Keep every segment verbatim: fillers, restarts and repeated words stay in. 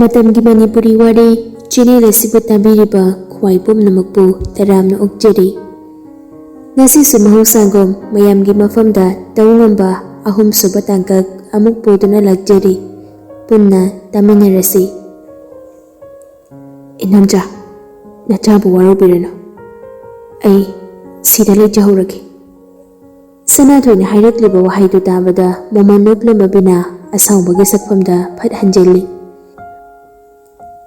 ꯃꯇꯝꯒꯤ ꯃꯅꯤꯄꯨꯔꯤ ꯋꯥꯔꯤ ꯆꯦꯅꯦꯜ ꯑꯁꯤꯕꯨ ꯇꯥꯕꯤꯔꯤꯕ ꯈ꯭ꯋꯥꯏ ꯄꯨꯝꯅꯃꯛꯄꯨ ꯇꯔꯥꯝꯅ ꯑꯣꯛꯆꯔꯤ꯫ ꯉꯁꯤꯁꯨ ꯃꯍꯧꯁꯥꯒꯨꯝ ꯃꯌꯥꯝꯒꯤ ꯃꯐꯝꯗ ꯇꯧ ꯉꯝꯕ ꯑꯍꯨꯝꯁꯨꯕ ꯇꯥꯡꯀꯛ ꯑꯃꯨꯛ ꯄꯨꯗꯨꯅ ꯂꯥꯛꯆꯔꯤ꯫ ꯄꯨꯟꯅ ꯇꯥꯃꯤꯟꯅꯔꯁꯤ꯫ "ꯏꯅꯝꯆꯥ, ꯅꯆꯥꯕꯨ ꯋꯥꯔꯧꯕꯤꯔꯅꯨ꯫ ꯑꯩ ꯁꯤꯗ ꯂꯩꯖꯍꯧꯔꯒꯦ꯫" ꯁꯅꯥꯊꯣꯏꯅ ꯍꯥꯏꯔꯛꯂꯤꯕ ꯋꯥꯍꯩꯗꯨ ꯇꯥꯕꯗ ꯃꯃꯥ ꯅꯣꯛꯂꯝꯕ ꯕꯤꯅꯥ ꯑꯁꯥꯎꯕꯒꯤ ꯁꯛꯐꯝꯗ ꯐꯠ ꯍꯟꯖꯤꯜꯂꯤ꯫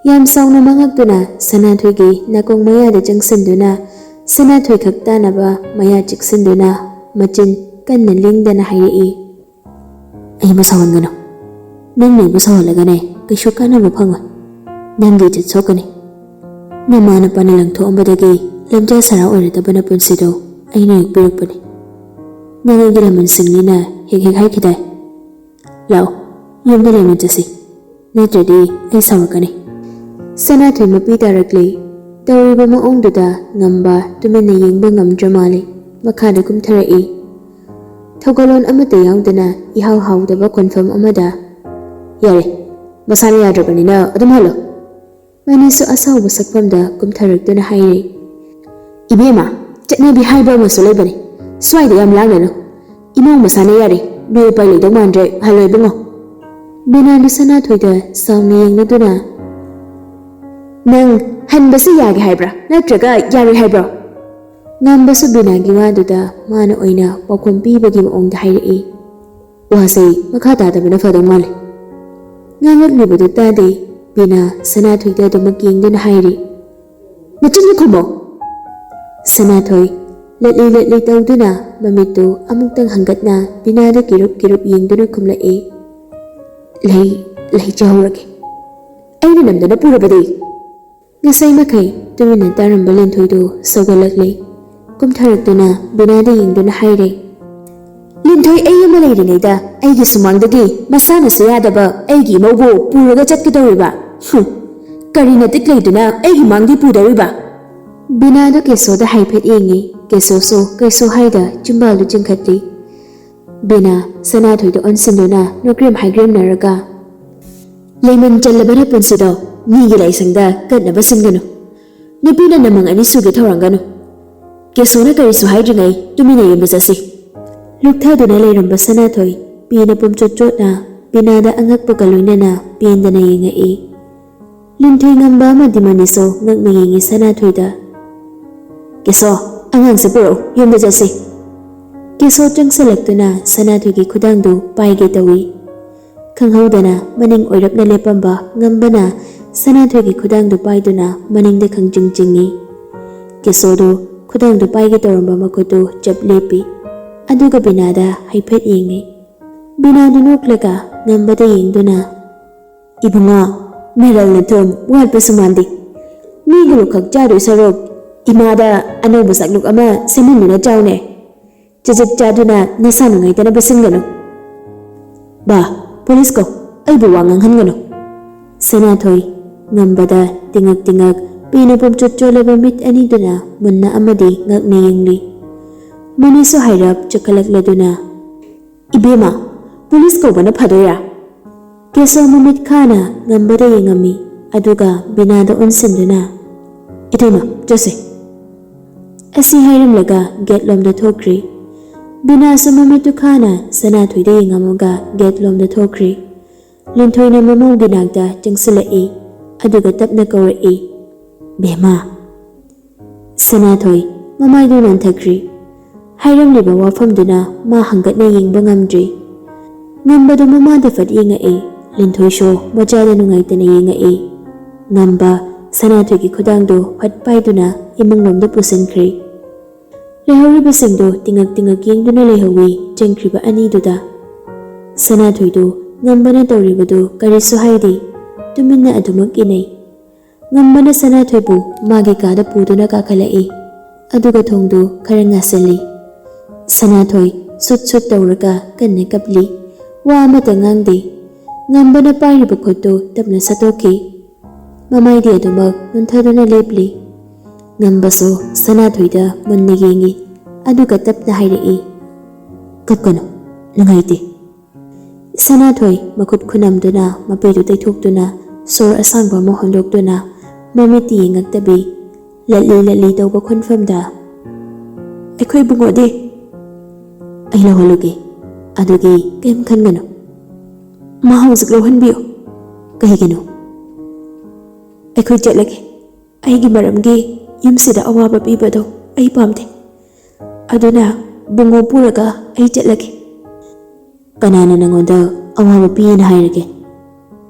ꯌꯥꯝ ꯁꯥꯎꯅ ꯃꯉꯛꯇꯨꯅ ꯁꯅꯥꯊꯣꯏꯒꯤ ꯅꯥꯀꯣꯡ ꯃꯌꯥꯗ ꯆꯪꯁꯤꯟꯗꯨꯅ, ꯁꯅꯥꯊꯣꯏ ꯈꯛ ꯇꯥꯅꯕ ꯃꯌꯥ ꯆꯤꯛꯁꯤꯟꯗꯨꯅ, ꯃꯆꯤꯟ ꯀꯟꯅ ꯂꯦꯡꯗꯅ ꯍꯥꯏꯔꯛꯏ, "ꯑꯩꯕꯨ ꯁꯥꯎꯍꯟꯒꯅꯨ꯫ ꯅꯪꯅ ꯑꯩꯕꯨ ꯁꯥꯎꯍꯜꯂꯒꯅꯦ, ꯀꯩꯁꯨ ꯀꯥꯟꯅꯕ ꯐꯪꯉꯣꯏ꯫ ꯅꯪꯒꯤ ꯏꯖꯠ ꯁꯣꯛꯀꯅꯤ꯫ ꯅꯃꯥ ꯅꯄꯥꯅ ꯂꯪꯊꯣꯛꯑꯝꯕꯗꯒꯤ ꯂꯝꯖꯥ ꯁꯔꯥ ꯑꯣꯏꯔꯗꯕ ꯅꯄꯨꯟꯁꯤꯗꯣ ꯑꯩꯅ ꯌꯣꯛꯄꯤꯔꯛꯄꯅꯤ꯫ ꯅꯪ ꯑꯩꯒꯤ ꯂꯃꯟꯁꯤꯡꯅꯤꯅ ꯍꯦꯛ ꯍꯦꯛ ꯍꯥꯏꯈꯤꯗꯥꯏ? ꯂꯥꯛꯑꯣ, ꯌꯨꯝꯗ ꯂꯩꯃꯤꯟꯅꯁꯤ, ꯅꯠꯇ꯭ꯔꯗꯤ ꯑꯩ ꯁꯥꯎꯔꯛꯀꯅꯤ꯫" ꯁꯅꯥꯊꯣꯏ ꯃꯄꯤ ꯇꯥꯔꯛꯂꯦ꯫ ꯇꯧꯔꯤꯕ ꯃꯑꯣꯡꯗꯨꯗ ꯉꯝꯕ ꯇꯨꯃꯤꯟꯅ ꯌꯦꯡꯕ ꯉꯝꯗ꯭ꯔ ꯃꯥꯜꯂꯦ꯫ ꯃꯈꯥꯗ ꯀꯨꯝꯊꯔꯛꯏ꯫ ꯊꯧꯒꯜꯂꯣꯟ ꯑꯃꯠꯇ ꯌꯥꯎꯗꯅ ꯏꯍꯥꯎ ꯍꯥꯎꯗꯕ ꯈꯣꯟꯐꯝ ꯑꯃꯗ, "ꯌꯥꯔꯦ, ꯃꯁꯥꯅ ꯌꯥꯗ꯭ꯔꯕꯅꯤꯅ ꯑꯗꯨꯝ ꯍꯜꯂꯣ꯫" ꯃꯅꯤꯁꯨ ꯑꯁꯥꯎꯕ ꯁꯛꯐꯝꯗ ꯀꯨꯝꯊꯔꯛꯇꯨꯅ ꯍꯥꯏꯔꯦ, "ꯏꯕꯦꯝꯃ, ꯆꯠꯅꯕꯤ ꯍꯥꯏꯕ ꯑꯃꯁꯨ ꯂꯩꯕꯅꯤ꯫ ꯁ꯭ꯋꯥꯏꯗ ꯌꯥꯝ ꯂꯥꯡꯒꯅꯨ꯫ ꯏꯃꯧ ꯃꯁꯥꯅ ꯌꯥꯔꯦ, ꯅꯣꯏ ꯎꯄꯥꯏ ꯂꯩꯗꯧ ꯃꯥꯟꯗ꯭ꯔꯦ, ꯍꯜꯂꯣ ꯏꯕꯨꯡꯉꯣ꯫" ꯕꯤꯅꯥꯗꯨ ꯁꯅꯥꯊꯣꯏꯗ ꯁꯥꯎꯅ ꯌꯦꯡꯂꯗꯨꯅ, "ꯅꯪ ꯍꯟꯕꯁꯤ ꯌꯥꯒꯦ ꯍꯥꯏꯕ꯭ꯔꯥ, ꯅꯠꯇ꯭ꯔꯒ ꯌꯥꯔꯣꯏ ꯍꯥꯏꯕ꯭ꯔꯣ?" ꯉꯝꯕꯁꯨ ꯕꯤꯅꯥꯒꯤ ꯋꯥꯗꯨꯗ ꯃꯥꯅ ꯑꯣꯏꯅ ꯄꯥꯎꯈꯨꯝ ꯄꯤꯕꯒꯤ ꯃꯑꯣꯡꯗ ꯍꯥꯏꯔꯛꯏ, "ꯋꯥꯁꯦ ꯃꯈꯥ ꯇꯥꯗꯕꯅ ꯐꯗꯧ ꯃꯥꯜꯂꯦ꯫" ꯉꯥꯡꯂꯛꯂꯤꯕꯗꯨ ꯇꯥꯗꯦ꯫ ꯕꯤꯅꯥ ꯁꯅꯥꯊꯣꯏꯗ ꯑꯗꯨꯃꯛ ꯌꯦꯡꯗꯨꯅ ꯍꯥꯏꯔꯤ, "ꯅꯆꯤꯟꯗꯨ ꯈꯨꯝꯃꯣ!" ꯁꯅꯥꯊꯣꯏ ꯂꯠꯂꯤ ꯂꯠꯂꯤ ꯇꯧꯗꯨꯅ ꯃꯃꯤꯠꯇꯨ ꯑꯃꯨꯛꯇꯪ ꯍꯪꯒꯠꯅ ꯕꯤꯅꯥꯗ ꯀꯤꯔꯨꯞ ꯀꯤꯔꯨꯞ ꯌꯦꯡꯗꯨꯅ ꯈꯨꯝꯂꯛꯏ, "ꯂꯩ, ꯂꯩꯖꯍꯧꯔꯒꯦ꯫ ꯑꯩꯅ ꯅꯝꯗꯅ ꯄꯨꯔꯕꯗꯤ?" ꯉꯁꯥꯏ ꯃꯈꯩ ꯇꯨꯃꯤꯟꯅ ꯇꯥꯔꯝꯕ ꯂꯤꯟꯊꯣꯏꯗꯨ ꯁꯧꯒꯠꯂꯛꯂꯦ꯫ ꯀꯨꯝꯊꯔꯛꯇꯨꯅ ꯕꯤꯅꯥꯗ ꯌꯦꯡꯗꯨꯅ ꯍꯥꯏꯔꯦ, "ꯂꯤꯟꯊꯣꯏ, ꯑꯩ ꯑꯃ ꯂꯩꯔꯤꯉꯩꯗ ꯑꯩꯒꯤ ꯁꯨꯃꯥꯡꯗꯒꯤ ꯃꯁꯥꯅꯁꯨ ꯌꯥꯗꯕ ꯑꯩꯒꯤ ꯏꯃꯧꯕꯨ ꯄꯨꯔꯒ ꯆꯠꯀꯗꯧꯔꯤꯕ? ꯍꯨꯝ, ꯀꯔꯤ ꯅꯇꯤꯛ ꯂꯩꯗꯨꯅ ꯑꯩꯒꯤ ꯃꯥꯡꯗꯤ ꯄꯨꯗꯧꯔꯤꯕ?" ꯕꯤꯅꯥꯗꯨ ꯀꯦꯁꯣꯗ ꯍꯥꯏꯐꯦꯠ ꯌꯦꯡꯉꯤ꯫ ꯀꯦꯁꯣꯁꯨ ꯀꯩꯁꯨ ꯍꯥꯏꯗ ꯆꯤꯝꯕꯥꯜꯗꯨ ꯆꯤꯡꯈꯠꯂꯤ꯫ ꯕꯤꯅꯥ ꯁꯅꯥꯊꯣꯏꯗ ꯑꯣꯟꯁꯤꯟꯗꯨꯅ ꯅꯣꯀ꯭ꯔꯦꯝ ꯍꯥꯏꯒ꯭ꯔꯦꯝꯅꯔꯒ, ꯂꯩꯃꯟ ꯆꯜꯂꯕ ꯅꯄꯨꯟꯁꯤꯗꯣ ꯃꯤꯒꯤ ꯂꯥꯏꯁꯪꯗ ꯀꯠꯅꯕ ꯁꯤꯟꯒꯅꯨ꯫ ꯅꯨꯄꯤꯅ ꯅꯃꯪ ꯑꯅꯤ ꯁꯨꯒꯦ ꯊꯧꯔꯥꯡꯒꯅꯨ꯫ ꯀꯦꯁꯣꯅ ꯀꯔꯤꯁꯨ ꯍꯥꯏꯗ꯭ꯔꯤꯉꯩ ꯇꯨꯃꯤꯟꯅ ꯌꯨꯝꯗ ꯆꯠꯁꯤ꯫ ꯂꯨꯞꯊꯗꯨꯅ ꯂꯩꯔꯝꯕ ꯁꯅꯥꯊꯣꯏ ꯄꯦꯅ ꯄꯨꯝꯆꯣꯠ ꯆꯣꯠꯅ ꯕꯤꯅꯥꯗ ꯑꯉꯛꯄꯒ ꯂꯣꯏꯅꯅ ꯄꯦꯟꯗꯅ ꯌꯦꯡꯉꯛꯏ꯫ ꯂꯤꯟꯊꯣꯏ ꯉꯝꯕ ꯑꯃꯗꯤ ꯃꯅꯤꯁꯨ ꯉꯛꯅ ꯌꯦꯡꯉꯤ ꯁꯅꯥꯊꯣꯏꯗ꯫ "ꯀꯦꯁꯣ, ꯑꯉꯥꯡꯁꯦ ꯄꯨꯔꯛꯎ, ꯌꯨꯝꯗ ꯆꯠꯁꯤ꯫" ꯀꯦꯁꯣ ꯆꯪꯁꯤꯜꯂꯛꯇꯨꯅ ꯁꯅꯥꯊꯣꯏꯒꯤ ꯈꯨꯗꯥꯡꯗꯨ ꯄꯥꯏꯒꯦ ꯇꯧꯏ꯫ ꯈꯪꯍꯧꯗꯅ ꯃꯅꯤꯡ ꯑꯣꯏꯔꯞꯅ ꯂꯦꯞꯄꯝꯕ ꯉꯝꯕꯅ ꯁꯅꯥꯊꯣꯏꯒꯤ ꯈꯨꯗꯥꯡꯗꯨ ꯄꯥꯏꯗꯨꯅ ꯃꯅꯤꯡꯗ ꯈꯪꯆꯤꯡ ꯆꯤꯡꯏ꯫ ꯀꯦꯁꯣꯗꯨ ꯈꯨꯗꯥꯡꯗꯨ ꯄꯥꯏꯒꯦ ꯇꯧꯔꯝꯕ ꯃꯈꯨꯠꯇꯨ ꯆꯞ ꯂꯦꯞꯄꯤ꯫ ꯑꯗꯨꯒ ꯕꯤꯅꯥꯗ ꯍꯥꯏꯐꯦꯠ ꯌꯦꯡꯏ꯫ ꯕꯤꯅꯥꯗꯨ ꯅꯣꯛꯂꯒ ꯉꯝꯕꯗ ꯌꯦꯡꯗꯨꯅ, "ꯏꯕꯨꯡꯉꯣ, ꯃꯦꯔꯜꯅ ꯊꯨꯝ ꯋꯥꯠꯄꯁꯨ ꯃꯥꯟꯗꯦ꯫ ꯃꯤꯒꯤ ꯂꯨꯈꯛ ꯆꯥꯗꯣꯏ ꯁꯔꯨꯛ ꯏꯃꯥꯗ ꯑꯅꯧꯕ ꯆꯥꯛꯂꯨꯛ ꯑꯃ ꯁꯦꯝꯍꯟꯗꯨꯅ ꯆꯥꯎꯅꯦ꯫ ꯆꯖꯤꯛ ꯆꯥꯗꯨꯅ ꯅꯁꯥ ꯅꯨꯡꯉꯥꯏꯇꯅꯕ ꯁꯤꯟꯒꯅꯨ꯫" "ꯕꯥ, ꯄꯨꯂꯤꯁ ꯀꯧ, ꯑꯩꯕꯨ ꯋꯥ ꯉꯥꯡꯍꯟꯒꯅꯨ꯫" ꯁꯅꯥꯊꯣꯏ ꯉꯝꯕꯗ ꯇꯤꯉꯛ ꯇꯤꯉꯛ ꯄꯦꯅ ꯄꯨꯝꯆꯣꯠ ꯆꯣꯠꯂꯕ ꯃꯤꯠ ꯑꯅꯤꯗꯨꯅ ꯃꯨꯟꯅ ꯑꯃꯗꯤ ꯉꯛꯅ ꯌꯦꯡꯂꯤ꯫ ꯃꯅꯤꯁꯨ ꯍꯥꯏꯔꯞ ꯆꯈꯠꯂꯛꯂꯗꯨꯅ, "ꯏꯕꯦꯝꯃ, ꯄꯨꯂꯤꯁ ꯀꯧꯕꯅ ꯐꯗꯣꯏꯔꯥ?" ꯀꯦꯁꯣ ꯃꯃꯤꯠ ꯈꯥꯅ ꯉꯝꯕꯗ ꯌꯦꯡꯉꯝꯃꯤ, ꯑꯗꯨꯒ ꯕꯤꯅꯥꯗ ꯑꯣꯟꯁꯤꯟꯗꯨꯅ, "ꯏꯇꯩꯃ, ꯆꯠꯁꯤ꯫" ꯑꯁꯤ ꯍꯥꯏꯔꯝꯂꯒ ꯒꯦꯠ ꯂꯣꯝꯗ ꯊꯣꯛꯈ꯭ꯔꯤ꯫ ꯕꯤꯅꯥꯁꯨ ꯃꯃꯤꯠꯇꯨ ꯈꯥꯅ ꯁꯅꯥꯊꯣꯏꯗ ꯌꯦꯡꯉꯝꯃꯒ ꯒꯦꯠ ꯂꯣꯝꯗ ꯊꯣꯛꯈ꯭ꯔꯤ꯫ ꯂꯤꯟꯊꯣꯏꯅ ꯃꯃꯧꯒꯤ ꯅꯥꯛꯇ ꯆꯪꯁꯤꯜꯂꯛꯏ, ꯑꯗꯨꯒ ꯇꯞꯅ ꯀꯧꯔꯛꯏ, "ꯕꯦꯝꯃ꯫" ꯁꯅꯥꯊꯣꯏ ꯃꯃꯥꯏꯗꯨ ꯅꯣꯟꯊꯈ꯭ꯔꯤ꯫ ꯍꯥꯏꯔꯝꯂꯤꯕ ꯋꯥꯐꯝꯗꯨꯅ ꯃꯥ ꯍꯪꯒꯠꯅ ꯌꯦꯡꯕ ꯉꯝꯗ꯭ꯔꯤ꯫ ꯉꯝꯕꯗꯨ ꯃꯃꯥꯗ ꯐꯠ ꯌꯦꯡꯉꯛꯏ꯫ ꯂꯤꯟꯊꯣꯏꯁꯨ ꯃꯆꯥꯗ ꯅꯨꯡꯉꯥꯏꯇꯅ ꯌꯦꯡꯉꯛꯏ꯫ ꯉꯝꯕ ꯁꯅꯥꯊꯣꯏꯒꯤ ꯈꯨꯗꯥꯡꯗꯨ ꯐꯠ ꯄꯥꯏꯗꯨꯅ ꯏꯃꯨꯡꯂꯣꯝꯗ ꯄꯨꯁꯤꯟꯈ꯭ꯔꯤ꯫ ꯂꯩꯍꯧꯔꯤꯕꯁꯤꯡꯗꯨ ꯇꯤꯉꯛ ꯇꯤꯉꯛ ꯌꯦꯡꯗꯨꯅ ꯂꯩꯍꯧꯏ ꯆꯦꯟꯈ꯭ꯔꯤꯕ ꯑꯅꯤꯗꯨꯗ꯫ ꯁꯅꯥꯊꯣꯏꯗꯨ ꯉꯝꯕꯅ ꯇꯧꯔꯤꯕꯗꯨ ꯀꯔꯤꯁꯨ ꯍꯥꯏꯗꯦ, ꯇꯨꯃꯤꯟꯅ ꯑꯗꯨꯃꯛ ꯏꯟꯅꯩ꯫ ꯉꯝꯕꯅ ꯁꯅꯥꯊꯣꯏꯕꯨ ꯃꯥꯒꯤ ꯀꯥꯗ ꯄꯨꯗꯨꯅ ꯀꯥꯈꯠꯂꯛꯏ, ꯑꯗꯨꯒ ꯊꯣꯡꯗꯨ ꯈꯔ ꯉꯥꯁꯤꯜꯂꯤ꯫ ꯁꯅꯥꯊꯣꯏ ꯁꯨꯠ ꯁꯨꯠ ꯇꯧꯔꯒ ꯀꯟꯅ ꯀꯞꯂꯤ꯫ ꯋꯥ ꯑꯃꯠꯇ ꯉꯥꯡꯗꯦ꯫ ꯉꯝꯕꯅ ꯄꯥꯏꯔꯤꯕ ꯈꯨꯠꯇꯨ ꯇꯞꯅ ꯁꯠꯇꯣꯛꯈꯤ꯫ ꯃꯃꯥꯏꯗꯤ ꯑꯗꯨꯃꯛ ꯅꯣꯟꯊꯗꯨꯅ ꯂꯦꯞꯂꯤ꯫ ꯉꯝꯕꯁꯨ ꯁꯅꯥꯊꯣꯏꯗ ꯃꯨꯟꯅ ꯌꯦꯡꯏ, ꯑꯗꯨꯒ ꯇꯞꯅ ꯍꯥꯏꯔꯛꯏ, "ꯀꯞꯀꯅꯨ, ꯅꯨꯡꯉꯥꯏꯇꯦ꯫" ꯁꯅꯥꯊꯣꯏ ꯃꯈꯨꯠ ꯈꯨꯅꯝꯗꯨꯅ ꯃꯄꯤꯗꯨ ꯇꯩꯊꯣꯛꯇꯨꯅ ꯁꯣꯔ ꯑꯁꯥꯡꯕ ꯑꯃ ꯍꯣꯟꯗꯣꯛꯇꯨꯅ ꯃꯃꯤꯠꯇꯤ ꯌꯦꯡꯉꯛꯇꯕꯤ ꯂꯠꯂꯤ ꯂꯠꯂꯤ ꯇꯧꯕ ꯈꯣꯟꯐꯝꯗ, "ꯑꯩꯈꯣꯏ ꯏꯕꯨꯡꯉꯣꯗꯤ?" "ꯑꯩ ꯂꯧꯍꯜꯂꯨꯒꯦ꯫ ꯑꯗꯨꯒꯤ ꯀꯔꯤꯝ ꯈꯟꯒꯅꯨ꯫ ꯃꯥ ꯍꯧꯖꯤꯛ ꯂꯧꯍꯟꯕꯤꯌꯨ꯫" "ꯀꯩꯒꯤꯅꯣ?" "ꯑꯩꯈꯣꯏ ꯆꯠꯂꯒꯦ꯫ ꯑꯩꯒꯤ ꯃꯔꯝꯒꯤ ꯌꯨꯝꯁꯤꯗ ꯑꯋꯥꯕ ꯄꯤꯕꯗꯣ ꯑꯩ ꯄꯥꯝꯗꯦ꯫ ꯑꯗꯨꯅ ꯕꯨꯡꯉꯣ ꯄꯨꯔꯒ ꯑꯩ ꯆꯠꯂꯒꯦ꯫" "ꯀꯅꯥꯅ ꯅꯉꯣꯟꯗ ꯑꯋꯥꯕ ꯄꯤꯌꯦꯅ ꯍꯥꯏꯔꯒꯦ?"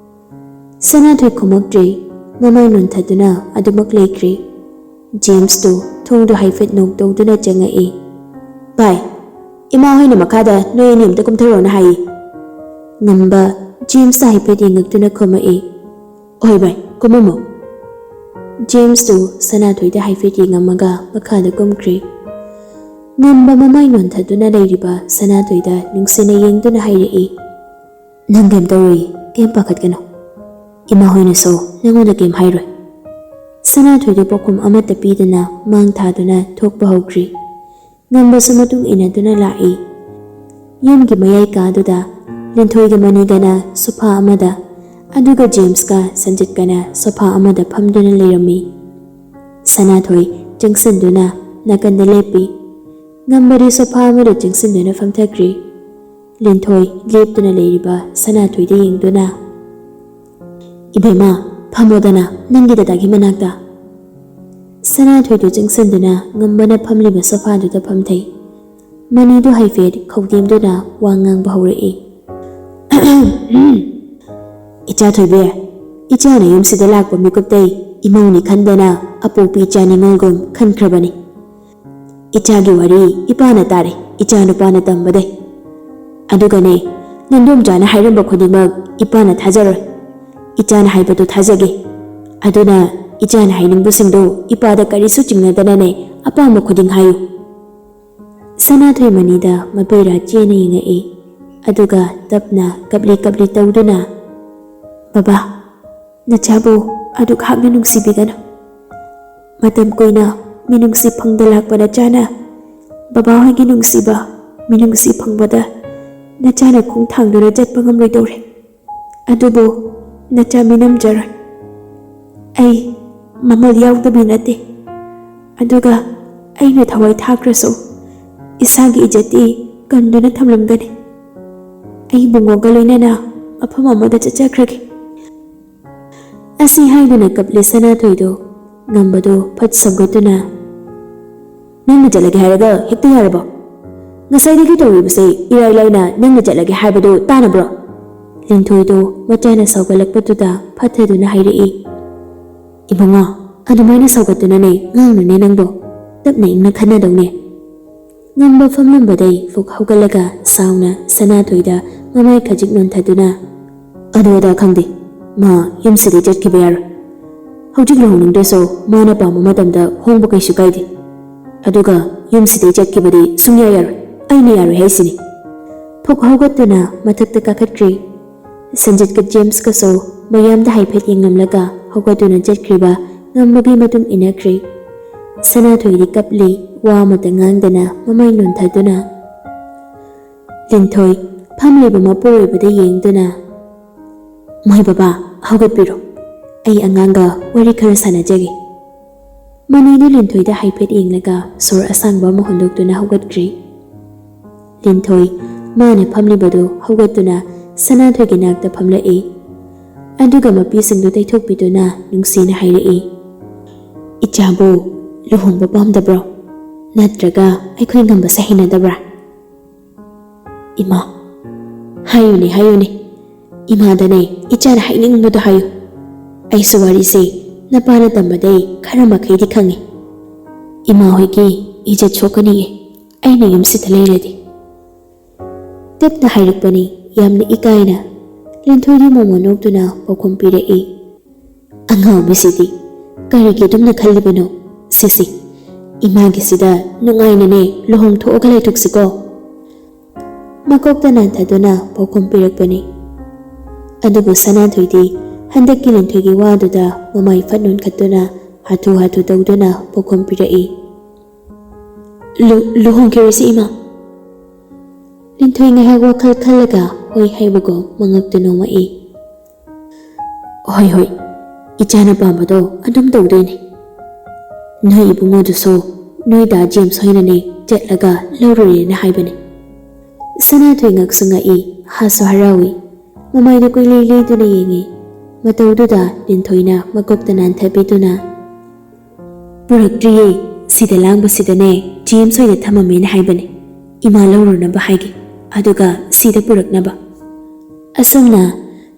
ꯁꯅꯥꯊꯣꯏ ꯈꯨꯝꯃꯛꯇ꯭ꯔꯦ꯫ ꯃꯃꯥꯏ ꯅꯣꯟꯊꯗꯨꯅ ꯑꯗꯨꯃꯛ ꯂꯩꯈ꯭ꯔꯦ꯫ ꯖꯦꯝꯁꯇꯨ ꯊꯣꯡꯗꯨ ꯍꯥꯏꯐꯦꯠ ꯅꯣꯛ ꯇꯧꯗꯨꯅ ꯆꯪꯉꯛꯏ꯫ "ꯚꯥꯏ, ꯏꯃꯥ ꯍꯣꯏꯅ ꯃꯈꯥꯗ ꯅꯣꯏ ꯑꯅꯤ ꯑꯝꯇ ꯀꯨꯝꯊꯔꯣꯅ ꯍꯥꯏꯌꯦ꯫" ꯉꯝꯕ ꯖꯦꯝꯁꯇ ꯍꯥꯏꯐꯦꯠ ꯌꯦꯡꯉꯛꯇꯨꯅ ꯈꯨꯝꯃꯛꯏ꯫ "ꯍꯣꯏ ꯚꯥꯏ, ꯀꯨꯝꯃꯝꯃꯣ꯫" ꯖꯦꯝꯁꯇꯨ ꯁꯅꯥꯊꯣꯏꯗ ꯍꯥꯏꯐꯦꯠ ꯌꯦꯡꯉꯝꯃꯒ ꯃꯈꯥꯗ ꯀꯨꯝꯈ꯭ꯔꯦ꯫ ꯉꯝꯕ ꯃꯃꯥꯏ ꯅꯣꯟꯊꯗꯨꯅ ꯂꯩꯔꯤꯕ ꯁꯅꯥꯊꯣꯏꯗ ꯅꯨꯡꯁꯤꯅ ꯌꯦꯡꯗꯨꯅ ꯍꯥꯏꯔꯛꯏ, "ꯅꯪ ꯀꯩꯝ ꯇꯧꯔꯣꯏꯌꯦ, ꯀꯩꯝ ꯄꯥꯈꯠꯀꯅꯨ꯫ ꯏꯃꯥ ꯍꯣꯏꯅꯁꯨ ꯅꯪꯉꯣꯟꯗ ꯀꯩꯝ ꯍꯥꯏꯔꯣꯏ꯫" ꯁꯅꯥꯊꯣꯏꯗ ꯄꯥꯎꯈꯨꯝ ꯑꯃꯠꯇ ꯄꯤꯗꯅ ꯃꯥꯡ ꯊꯥꯗꯨꯅ ꯊꯣꯛꯄ ꯍꯧꯈ꯭ꯔꯦ꯫ ꯉꯝꯕꯁꯨ ꯃꯇꯨꯡ ꯏꯟꯅꯗꯨꯅ ꯂꯥꯛꯏ꯫ ꯌꯨꯝꯒꯤ ꯃꯌꯥꯏ ꯀꯥꯗꯨꯗ ꯂꯤꯟꯊꯣꯏꯒ ꯃꯅꯤꯒꯅ ꯁꯣꯐꯥ ꯑꯃꯗ, ꯑꯗꯨꯒ ꯖꯦꯝꯁꯀ ꯁꯟꯖꯤꯠꯀꯅ ꯁꯣꯐꯥ ꯑꯃꯗ ꯐꯝꯗꯨꯅ ꯂꯩꯔꯝꯃꯤ꯫ ꯁꯅꯥꯊꯣꯏ ꯆꯪꯁꯤꯟꯗꯨꯅ ꯅꯥꯀꯟꯗ ꯂꯦꯞꯄꯤ꯫ ꯉꯝꯕꯗꯤ ꯁꯣꯐꯥ ꯑꯃꯗ ꯆꯪꯁꯤꯟꯗꯨꯅ ꯐꯝꯊꯈ꯭ꯔꯦ꯫ ꯂꯤꯟꯊꯣꯏ ꯂꯦꯞꯇꯨꯅ ꯂꯩꯔꯤꯕ ꯁꯅꯥꯊꯣꯏꯗ ꯌꯦꯡꯗꯨꯅ, "ꯏꯕꯦꯝꯃ, ꯐꯝꯃꯣꯗꯅ ꯅꯪꯒꯤ ꯗꯗꯥꯒꯤ ꯃꯅꯥꯛꯇ꯫" ꯁꯅꯥꯊꯣꯏꯗꯨ ꯆꯪꯁꯤꯟꯗꯨꯅ ꯉꯝꯕꯅ ꯐꯝꯂꯤꯕ ꯁꯣꯐꯥꯗꯨꯗ ꯐꯝꯊꯩ꯫ ꯃꯅꯤꯗꯨ ꯍꯥꯏꯐꯦꯠ ꯈꯧꯗꯦꯝꯗꯨꯅ ꯋꯥ ꯉꯥꯡꯕ ꯍꯧꯔꯛꯏ꯫ "ꯏꯆꯥ ꯊꯣꯏꯕꯤ, ꯏꯆꯥꯅ ꯌꯨꯝꯁꯤꯗ ꯂꯥꯛꯄ ꯃꯤꯀꯨꯞꯇꯩ ꯏꯃꯧꯅꯤ ꯈꯟꯗꯅ ꯑꯄꯣꯛꯄꯤ ꯏꯆꯥ ꯅꯤꯉꯣꯜꯒꯨꯝ ꯈꯟꯈ꯭ꯔꯕꯅꯤ꯫ ꯏꯆꯥꯒꯤ ꯋꯥꯔꯤ ꯏꯄꯥꯅ ꯇꯥꯔꯦ, ꯏꯆꯥ ꯅꯨꯄꯥꯅ ꯇꯝꯕꯗꯩ꯫ ꯑꯗꯨꯒꯅꯦ, ꯅꯟꯗꯣꯝꯆꯥꯅ ꯍꯥꯏꯔꯝꯕ ꯈꯨꯗꯤꯡꯃꯛ ꯏꯄꯥꯅ ꯊꯥꯖꯔꯣꯏ꯫ ꯏꯆꯥꯅ ꯍꯥꯏꯕꯗꯨ ꯊꯥꯖꯒꯦ꯫ ꯑꯗꯨꯅ ꯏꯆꯥꯅ ꯍꯥꯏꯅꯤꯡꯕꯁꯤꯡꯗꯣ ꯏꯄꯥꯗ ꯀꯔꯤꯁꯨ ꯆꯤꯡꯅꯗꯅꯅꯦ ꯑꯄꯥꯝꯕ ꯈꯨꯗꯤꯡ ꯍꯥꯏꯌꯨ꯫" ꯁꯅꯥꯊꯣꯏ ꯃꯅꯤꯗ ꯃꯄꯩꯔꯥ ꯆꯦꯅ ꯌꯦꯡꯉꯛꯏ꯫ ꯑꯗꯨꯒ ꯇꯞꯅ ꯀꯞꯂꯤ ꯀꯞꯂꯤ ꯇꯧꯗꯨꯅ, "ꯕꯕꯥ, ꯅꯆꯥꯕꯨ ꯑꯗꯨꯛ ꯍꯥꯛꯅ ꯅꯨꯡꯁꯤꯕꯤꯒꯅꯨ꯫ ꯃꯇꯝ ꯀꯨꯏꯅ ꯃꯤꯅꯨꯡꯁꯤ ꯐꯪꯗ ꯂꯥꯛꯄ ꯅꯆꯥꯅ ꯕꯕꯥꯍꯣꯏꯒꯤ ꯅꯨꯡꯁꯤꯕ, ꯃꯤꯅꯨꯡꯁꯤ ꯐꯪꯕꯗ ꯅꯆꯥꯅ ꯈꯣꯡ ꯊꯥꯡꯗꯨꯅ ꯆꯠꯄ ꯉꯝꯂꯣꯏꯗꯧꯔꯦ꯫ ꯑꯗꯨꯕꯨ ꯅꯆꯥ ꯃꯤꯅꯝꯖꯔꯣꯏ꯫ ꯑꯩ ꯃꯃꯜ ꯌꯥꯎꯗꯕꯤ ꯅꯠꯇꯦ꯫ ꯑꯗꯨꯒ ꯑꯩꯅ ꯊꯋꯥꯏ ꯊꯥꯈ꯭ꯔꯁꯨ ꯏꯁꯥꯒꯤ ꯏꯖꯠꯇꯤ ꯀꯟꯗꯨꯅ ꯊꯝꯂꯝꯒꯅꯤ꯫ ꯑꯩ ꯕꯨꯡꯉꯣꯒ ꯂꯣꯏꯅꯅ ꯃꯐꯝ ꯑꯃꯗ ꯆꯠꯆꯈ꯭ꯔꯒꯦ꯫ ꯑꯁꯤ ꯍꯥꯏꯗꯨꯅ ꯀꯞꯂꯤ ꯁꯅꯥꯊꯣꯏꯗꯨ꯫ ꯉꯝꯕꯗꯨ ꯐꯠ ꯁꯧꯒꯠꯇꯨꯅ, "ꯅꯪꯅ ꯆꯠꯂꯒꯦ ꯍꯥꯏꯔꯒ ꯍꯦꯛꯇ ꯌꯥꯔꯕꯣ? ꯉꯁꯥꯏꯗꯒꯤ ꯇꯧꯔꯤꯕꯁꯦ ꯏꯔꯥꯏ ꯂꯥꯏꯅ ꯅꯪꯅ ꯆꯠꯂꯒꯦ ꯍꯥꯏꯕꯗꯨ ꯇꯥꯅꯕ꯭ꯔꯣ?" ꯂꯤꯟꯊꯣꯏꯗꯨ ꯃꯆꯥꯅ ꯁꯧꯒꯠꯂꯛꯄꯗꯨꯗ ꯐꯠꯊꯗꯨꯅ ꯍꯥꯏꯔꯛꯏ꯫ "ꯏꯕꯨꯡꯉꯣ, ꯑꯗꯨꯃꯥꯏꯅ ꯁꯧꯒꯠꯇꯨꯅꯅꯦ ꯉꯥꯡꯅꯨꯅꯦ ꯅꯪꯕꯣ꯫ ꯇꯞꯅ ꯏꯪꯅ ꯈꯟꯅꯗꯧꯅꯦ꯫" ꯉꯝꯕ ꯐꯝꯂꯝꯕꯗꯩ ꯐꯨꯛ ꯍꯧꯒꯠꯂꯒ ꯁꯥꯎꯅ ꯁꯅꯥꯊꯣꯏꯗ ꯃꯃꯥꯏ ꯈꯖꯤꯛ ꯅꯣꯟꯊꯗꯨꯅ, "ꯑꯗꯨ ꯑꯗꯥ ꯈꯪꯗꯦ꯫ ꯃꯥ ꯌꯨꯝꯁꯤꯗꯩ ꯆꯠꯈꯤꯕ ꯌꯥꯔꯣꯏ꯫ ꯍꯧꯖꯤꯛ ꯂꯨꯍꯣꯡꯅꯤꯡꯗ꯭ꯔꯁꯨ ꯃꯥꯅ ꯄꯥꯝꯕ ꯃꯇꯝꯗ ꯍꯣꯡꯕ ꯀꯩꯁꯨ ꯀꯥꯏꯗꯦ꯫ ꯑꯗꯨꯒ ꯌꯨꯝꯁꯤꯗꯩ ꯆꯠꯈꯤꯕꯗꯤ ꯁꯨꯡꯌꯥ ꯌꯥꯔꯣꯏ꯫ ꯑꯩꯅ ꯌꯥꯔꯣꯏ ꯍꯥꯏꯁꯤꯅꯤ꯫" ꯐꯨꯛ ꯍꯧꯒꯠꯇꯨꯅ ꯃꯊꯛꯇ ꯀꯥꯈꯠꯈ꯭ꯔꯤ꯫ ꯁꯟꯖꯤꯠꯀ ꯖꯦꯝꯁꯀꯁꯨ ꯃꯌꯥꯝꯗ ꯍꯥꯏꯐꯦꯠ ꯌꯦꯡꯂꯝꯂꯒ ꯍꯧꯒꯠꯇꯨꯅ ꯆꯠꯈ꯭ꯔꯤꯕ ꯉꯝꯕꯒꯤ ꯃꯇꯨꯡ ꯏꯟꯅꯈ꯭ꯔꯤ꯫ ꯁꯅꯥꯊꯣꯏꯗꯤ ꯀꯞꯂꯤ, ꯋꯥ ꯑꯃꯇ ꯉꯥꯡꯗꯅ ꯃꯃꯥꯏ ꯅꯣꯟꯊꯗꯨꯅ꯫ ꯂꯤꯟꯊꯣꯏ ꯐꯝꯂꯤꯕ ꯃꯄꯨꯔꯣꯏꯕꯗ ꯌꯦꯡꯗꯨꯅ, "ꯃꯣꯏ ꯕꯕꯥ, ꯍꯧꯒꯠꯄꯤꯔꯣ꯫ ꯑꯩ ꯑꯉꯥꯡꯒ ꯋꯥꯔꯤ ꯈꯔ ꯁꯥꯟꯅꯖꯒꯦ꯫" ꯃꯅꯤꯗꯨ ꯂꯤꯟꯊꯣꯏꯗ ꯍꯥꯏꯐꯦꯠ ꯌꯦꯡꯂꯒ ꯁꯣꯔ ꯑꯁꯥꯡꯕ ꯑꯃ ꯍꯣꯟꯗꯣꯛꯇꯨꯅ ꯍꯧꯒꯠꯈ꯭ꯔꯤ꯫ ꯂꯤꯟꯊꯣꯏ ꯃꯥꯅ ꯐꯝꯂꯤꯕꯗꯨ ꯍꯧꯒꯠꯇꯨꯅ ꯁꯅꯥꯊꯣꯏꯒꯤ ꯅꯥꯛꯇ ꯐꯝꯂꯛꯏ꯫ ꯑꯗꯨꯒ ꯃꯄꯤꯁꯤꯡꯗꯨ ꯇꯩꯊꯣꯛꯄꯤꯗꯨꯅ ꯅꯨꯡꯁꯤꯅ ꯍꯥꯏꯔꯛꯏ, "ꯏꯆꯥꯕꯨ ꯂꯨꯍꯣꯡꯕ ꯄꯥꯝꯗꯕ꯭ꯔꯣ? ꯅꯠꯇ꯭ꯔꯒ ꯑꯩꯈꯣꯏ ꯉꯝꯕꯁꯦ ꯍꯩꯅꯗꯕ꯭ꯔꯥ?" "ꯏꯃꯥ, ꯍꯥꯏꯌꯨꯅꯦ, ꯍꯥꯏꯌꯨꯅꯦ꯫ ꯏꯃꯥꯗꯅꯦ ꯏꯆꯥꯅ ꯍꯥꯏꯅꯤꯡꯕꯗꯣ ꯍꯥꯏꯌꯨ꯫ ꯑꯩꯁꯨ ꯋꯥꯔꯤꯁꯦ ꯅꯄꯥꯅ ꯇꯝꯕꯗꯩ ꯈꯔ ꯃꯈꯩꯗꯤ ꯈꯪꯉꯤ꯫ ꯏꯃꯥ ꯍꯣꯏꯒꯤ ꯏꯖꯠ ꯁꯣꯛꯀꯅꯤꯌꯦ ꯑꯩꯅ ꯌꯨꯝꯁꯤꯗ ꯂꯩꯔꯗꯤ꯫" ꯇꯞꯅ ꯍꯥꯏꯔꯛꯄꯅꯤ, ꯌꯥꯝꯅ ꯏꯀꯥꯏꯅ꯫ ꯂꯤꯟꯊꯣꯏꯗꯤ ꯃꯣꯃꯣꯟ ꯅꯣꯛꯇꯨꯅ ꯄꯥꯎꯈꯨꯝ ꯄꯤꯔꯛꯏ, "ꯑꯉꯥꯎꯕꯤꯁꯤꯗꯤ ꯀꯔꯤꯒꯤ ꯑꯗꯨꯝꯅ ꯈꯜꯂꯤꯕꯅꯣ? ꯁꯤꯁꯤ, ꯏꯃꯥꯒꯤꯁꯤꯗ ꯅꯨꯡꯉꯥꯏꯅꯅꯦ ꯂꯨꯍꯣꯡꯊꯣꯛꯑꯒ ꯂꯩꯊꯣꯛꯁꯤꯀꯣ꯫" ꯃꯀꯣꯛꯇ ꯅꯥꯟꯊꯗꯨꯅ ꯄꯥꯎꯈꯨꯝ ꯄꯤꯔꯛꯄꯅꯤ꯫ ꯑꯗꯨꯕꯨ ꯁꯅꯥꯊꯣꯏꯗꯤ ꯍꯟꯗꯛꯀꯤ ꯂꯤꯟꯊꯣꯏꯒꯤ ꯋꯥꯗꯨꯗ ꯃꯃꯥꯏ ꯐꯠ ꯅꯣꯟꯈꯠꯇꯨꯅ ꯍꯥꯊꯨ ꯍꯥꯊꯨ ꯇꯧꯗꯨꯅ ꯄꯥꯎꯈꯨꯝ ꯄꯤꯔꯛꯏ, "ꯂꯨ-, ꯂꯨꯍꯣꯡꯈꯤꯔꯣꯏꯁꯤ ꯏꯃꯥ꯫" ꯂꯤꯟꯊꯣꯏ ꯉꯥꯏꯍꯥꯛ ꯋꯥꯈꯜ ꯈꯜꯂꯒ ꯍꯣꯏ ꯍꯥꯏꯕꯒꯨꯝ ꯃꯉꯛꯇꯨ ꯅꯣꯝꯃꯛꯏ꯫ "ꯍꯣꯏ, ꯍꯣꯏ, ꯏꯆꯥꯅ ꯄꯥꯝꯕꯗꯣ ꯑꯗꯨꯝ ꯇꯧꯗꯣꯏꯅꯦ꯫ ꯅꯣꯏ ꯏꯕꯨꯡꯉꯣꯗꯨꯁꯨ ꯅꯣꯏ ꯗꯥ ꯖꯦꯝꯁ ꯍꯣꯏꯅꯅꯦ ꯆꯠꯂꯒ ꯂꯧꯔꯨꯔꯦꯅ ꯍꯥꯏꯕꯅꯦ꯫" ꯁꯅꯥꯊꯣꯏ ꯉꯛꯁꯨ ꯉꯛꯏ, ꯍꯥꯁꯨ ꯍꯔꯥꯎꯏ꯫ ꯃꯃꯥꯏꯗꯨ ꯀꯨꯏꯂꯩ ꯂꯩꯗꯨꯅ ꯌꯦꯡꯉꯤ꯫ ꯃꯇꯧꯗꯨꯗ ꯂꯤꯟꯊꯣꯏꯅ ꯃꯀꯣꯛꯇ ꯅꯥꯟꯊꯕꯤꯗꯨꯅ, "ꯄꯨꯔꯛꯇ꯭ꯔꯤꯌꯦ꯫ ꯁꯤꯗ ꯂꯥꯡꯕꯁꯤꯗꯅꯦ ꯖꯦꯝꯁ ꯍꯣꯏꯗ ꯊꯝꯃꯝꯃꯦꯅ ꯍꯥꯏꯕꯅꯦ꯫ ꯏꯃꯥ ꯂꯧꯔꯨꯅꯕ ꯍꯥꯏꯒꯦ, ꯑꯗꯨꯒ ꯁꯤꯗ ꯄꯨꯔꯛꯅꯕ꯫" ꯑꯁꯨꯝꯅ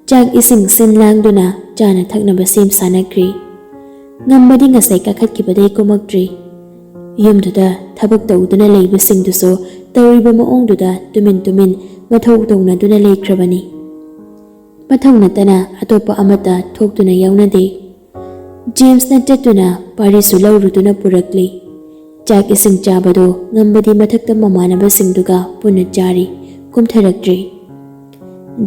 ꯆꯥꯛ ꯏꯁꯤꯡ ꯁꯤꯟ ꯂꯥꯡꯗꯨꯅ ꯆꯥꯅ ꯊꯛꯅꯕ ꯁꯦꯝ ꯁꯥꯅꯈ꯭ꯔꯤ꯫ ꯉꯝꯕꯗꯤ ꯉꯁꯥꯏ ꯀꯥꯈꯠꯈꯤꯕꯗꯩ ꯀꯨꯝꯃꯛꯇ꯭ꯔꯤ꯫ ꯌꯨꯝꯗꯨꯗ ꯊꯕꯛ ꯇꯧꯗꯨꯅ ꯂꯩꯕꯁꯤꯡꯗꯨꯁꯨ ꯇꯧꯔꯤꯕ ꯃꯑꯣꯡꯗꯨꯗ ꯇꯨꯃꯤꯟ ꯇꯨꯃꯤꯟ ꯃꯊꯧ ꯇꯧꯅꯗꯨꯅ ꯂꯩꯈ꯭ꯔꯕꯅꯤ꯫ ꯃꯊꯧ ꯅꯠꯇꯅ ꯑꯇꯣꯞꯄ ꯑꯃꯠꯇ ꯊꯣꯛꯇꯨꯅ ꯌꯥꯎꯅꯗꯦ꯫ ꯖꯦꯝꯁꯅ ꯆꯠꯇꯨꯅ ꯄꯥꯔꯤꯁꯨ ꯂꯧꯔꯨꯗꯨꯅ ꯄꯨꯔꯛꯂꯤ꯫ ꯆꯥꯛ ꯏꯁꯤꯡ ꯆꯥꯕꯗꯣ ꯉꯝꯕꯗꯤ ꯃꯊꯛꯇ ꯃꯃꯥꯟꯅꯕꯁꯤꯡꯗꯨꯒ ꯄꯨꯟꯅ ꯆꯥꯔꯤ, ꯀꯨꯝꯊꯔꯛꯇ꯭ꯔꯤ꯫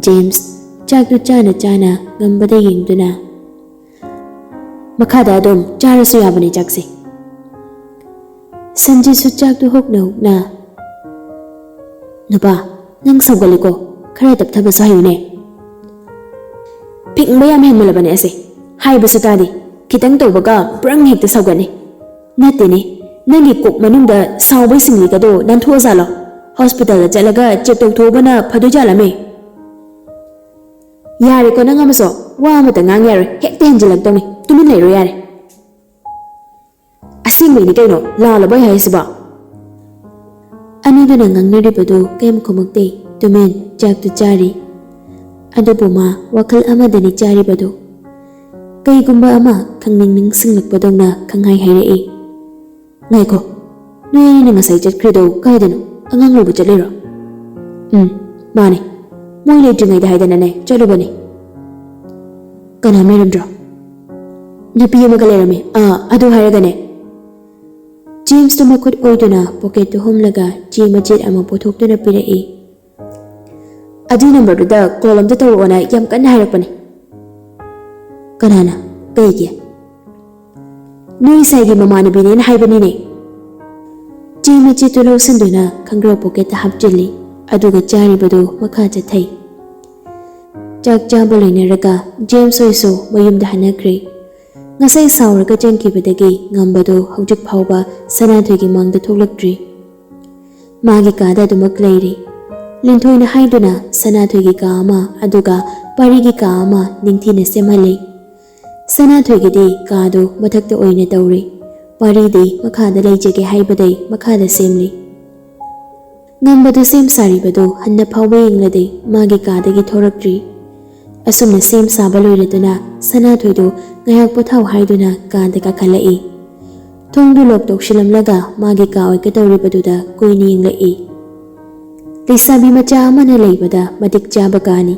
ꯖꯦꯝꯁ ꯆꯥꯛꯇꯨ ꯆꯥꯅ ꯆꯥꯅ ꯉꯝꯕꯗ ꯌꯦꯡꯗꯨꯅ, "ꯃꯈꯥꯗ ꯑꯗꯨꯝ ꯆꯥꯔꯁꯨ ꯌꯥꯕꯅꯦ ꯆꯥꯛꯁꯦ꯫" ꯁꯟꯖꯤꯠꯁꯨ ꯆꯥꯛꯇꯨ ꯍꯨꯛꯅ ꯍꯨꯛꯅ, "ꯅꯨꯄꯥ, ꯅꯪ ꯁꯧꯒꯠꯂꯤꯀꯣ, ꯈꯔ ꯇꯞꯊꯕꯁꯨ ꯍꯩꯌꯨꯅꯦ꯫ ꯐꯤꯡꯕ ꯌꯥꯝ ꯍꯦꯟꯃꯜꯂꯕꯅꯦ ꯑꯁꯦ, ꯍꯥꯏꯕꯁꯨ ꯇꯥꯗꯦ, ꯈꯤꯇꯪ ꯇꯧꯕꯒ ꯕ꯭ꯔꯪ ꯍꯦꯛꯇ ꯁꯧꯒꯠꯅꯤ꯫ ꯅꯠꯇꯦꯅꯦ, ꯅꯪꯒꯤ ꯀꯣꯛ ꯃꯅꯨꯡꯗ ꯁꯥꯎꯕꯩ ꯁꯤꯡꯂꯤꯒꯗꯣ ꯅꯥꯟꯊꯣꯛꯑꯖꯥꯠꯂꯣ? ꯍꯣꯁꯄꯤꯇꯥꯜꯗ ꯆꯠꯂꯒ ꯆꯦꯛ ꯇꯧꯊꯣꯛꯎꯕꯅ ꯐꯗꯣꯏ ꯖꯥꯠꯂꯝꯃꯦ꯫" "ꯌꯥꯔꯦꯀꯣ, ꯅꯪ ꯑꯃꯁꯨ ꯋꯥ ꯑꯃꯇ ꯉꯥꯡ ꯌꯥꯔꯣꯏ, ꯍꯦꯛꯇ ꯍꯦꯟꯖꯤꯜꯂꯛꯇꯧꯅꯤ, ꯇꯨꯃꯤꯟ ꯂꯩꯔꯣ ꯌꯥꯔꯦ꯫" "ꯑꯁꯦꯡꯕꯩꯅꯤ ꯀꯩꯅꯣ, ꯂꯥꯜꯂꯕꯣ ꯑꯩ ꯍꯥꯏꯁꯤꯕꯣ?" ꯑꯅꯤꯗꯨꯅ ꯉꯥꯡꯅꯔꯤꯕꯗꯨ ꯀꯩꯝ ꯈꯨꯝꯃꯛꯇꯦ, ꯇꯨꯃꯤꯟ ꯆꯥꯛꯇꯨ ꯆꯥꯔꯤ꯫ ꯑꯗꯨꯕꯨ ꯃꯥ ꯋꯥꯈꯜ ꯑꯃꯗꯅꯤ ꯆꯥꯔꯤꯕꯗꯨ꯫ ꯀꯩꯒꯨꯝꯕ ꯑꯃ ꯈꯪꯅꯤꯡ ꯅꯤꯡꯁꯤꯡꯂꯛꯄꯗꯧꯅ ꯈꯪꯍꯥꯏ ꯍꯥꯏꯔꯛꯏ, "ꯉꯥꯏꯈꯣ, ꯅꯣꯏ ꯑꯅꯤꯅ ꯉꯁꯥꯏ ꯆꯠꯈ꯭ꯔꯤꯗꯣ ꯀꯥꯏꯗꯅꯣ? ꯑꯉꯥꯡ ꯂꯧꯕ ꯆꯠꯂꯤꯔꯣ?" "ꯎꯝ, ꯃꯥꯅꯦ꯫ ꯃꯣꯏ ꯂꯩꯇ꯭ꯔꯤꯉꯩꯗ ꯍꯥꯏꯗꯅꯅꯦ ꯆꯠꯂꯨꯕꯅꯦ꯫" "ꯀꯅꯥꯝ ꯂꯩꯔꯝꯗ꯭ꯔꯣ?" "ꯅꯨꯄꯤ ꯑꯃꯒ ꯂꯩꯔꯝꯃꯦ꯫ ꯑꯥ, ꯑꯗꯨ ꯍꯥꯏꯔꯒꯅꯦ꯫" ꯖꯦꯝꯁꯇꯨ ꯃꯈꯨꯠ ꯑꯣꯏꯗꯨꯅ ꯄꯣꯀꯦꯠꯇꯨ ꯍꯨꯝꯂꯒ ꯆꯦ ꯃꯆꯦꯠ ꯑꯃ ꯄꯨꯊꯣꯛꯇꯨꯅ ꯄꯤꯔꯛꯏ꯫ "ꯑꯗꯨꯒꯤ ꯅꯝꯕꯔꯗꯨꯗ ꯀꯣꯜ ꯑꯝꯇ ꯇꯧꯔꯛꯑꯣꯅ ꯌꯥꯝ ꯀꯟꯅ ꯍꯥꯏꯔꯛꯄꯅꯦ꯫" "ꯀꯅꯥꯅ? ꯀꯩꯒꯤ?" "ꯅꯣꯏ ꯁꯥꯏꯒꯤ ꯃꯃꯥꯟꯅꯕꯤꯅꯦꯅ ꯍꯥꯏꯕꯅꯤꯅꯦ꯫" ꯆꯦ ꯃꯆꯦꯠꯇꯨ ꯂꯧꯁꯤꯟꯗꯨꯅ ꯈꯪꯒ꯭ꯔꯥꯎ ꯄꯣꯀꯦꯠꯇ ꯍꯥꯞꯆꯤꯜꯂꯤ꯫ ꯑꯗꯨꯒ ꯆꯥꯔꯤꯕꯗꯨ ꯃꯈꯥ ꯆꯠꯊꯩ꯫ ꯆꯥꯛ ꯆꯥꯕ ꯂꯣꯏꯅꯔꯒ ꯖꯦꯝꯁ ꯍꯣꯏꯁꯨ ꯃꯌꯨꯝꯗ ꯍꯟꯅꯈ꯭ꯔꯦ꯫ ꯉꯁꯥꯏ ꯁꯥꯎꯔꯒ ꯆꯪꯈꯤꯕꯗꯒꯤ ꯉꯝꯕꯗꯨ ꯍꯧꯖꯤꯛ ꯐꯥꯎꯕ ꯁꯅꯥꯊꯣꯏꯒꯤ ꯃꯥꯡꯗ ꯊꯣꯛꯂꯛꯇ꯭ꯔꯤ꯫ ꯃꯥꯒꯤ ꯀꯥꯗ ꯑꯗꯨꯃꯛ ꯂꯩꯔꯤ꯫ ꯂꯤꯟꯊꯣꯏꯅ ꯍꯥꯏꯗꯨꯅ ꯁꯅꯥꯊꯣꯏꯒꯤ ꯀꯥ ꯑꯃ, ꯑꯗꯨꯒ ꯄꯥꯔꯤꯒꯤ ꯀꯥ ꯑꯃ ꯅꯤꯡꯊꯤꯅ ꯁꯦꯝꯍꯜꯂꯤ꯫ ꯁꯅꯥꯊꯣꯏꯒꯤꯗꯤ ꯀꯥꯗꯨ ꯃꯊꯛꯇ ꯑꯣꯏꯅ ꯇꯧꯔꯤ꯫ ꯄꯥꯔꯤꯗꯤ ꯃꯈꯥꯗ ꯂꯩꯖꯒꯦ ꯍꯥꯏꯕꯗꯩ ꯃꯈꯥꯗ ꯁꯦꯝꯂꯤ꯫ ꯉꯝꯕꯗꯨ ꯁꯦꯝ ꯁꯥꯔꯤꯕꯗꯨ ꯍꯟꯅ ꯐꯥꯎꯕ ꯌꯦꯡꯂꯗꯦ, ꯃꯥꯒꯤ ꯀꯥꯗꯒꯤ ꯊꯣꯔꯛꯇ꯭ꯔꯤ꯫ ꯑꯁꯨꯝꯅ ꯁꯦꯝ ꯁꯥꯕ ꯂꯣꯏꯔꯗꯨꯅ ꯁꯅꯥꯊꯣꯏꯗꯨ ꯉꯥꯏꯍꯥꯛ ꯄꯣꯊꯥꯎ ꯍꯥꯏꯗꯨꯅ ꯀꯥꯗ ꯀꯥꯈꯠꯂꯛꯏ꯫ ꯊꯣꯡꯗꯨ ꯂꯣꯛ ꯇꯧꯁꯤꯜꯂꯝꯂꯒ ꯃꯥꯒꯤ ꯀꯥ ꯑꯣꯏꯒꯗꯧꯔꯤꯕꯗꯨꯗ ꯀꯨꯏꯅ ꯌꯦꯡꯂꯛꯏ꯫ ꯂꯩꯁꯥꯕꯤ ꯃꯆꯥ ꯑꯃꯅ ꯂꯩꯕꯗ ꯃꯇꯤꯛ ꯆꯥꯕ ꯀꯥꯅꯤ꯫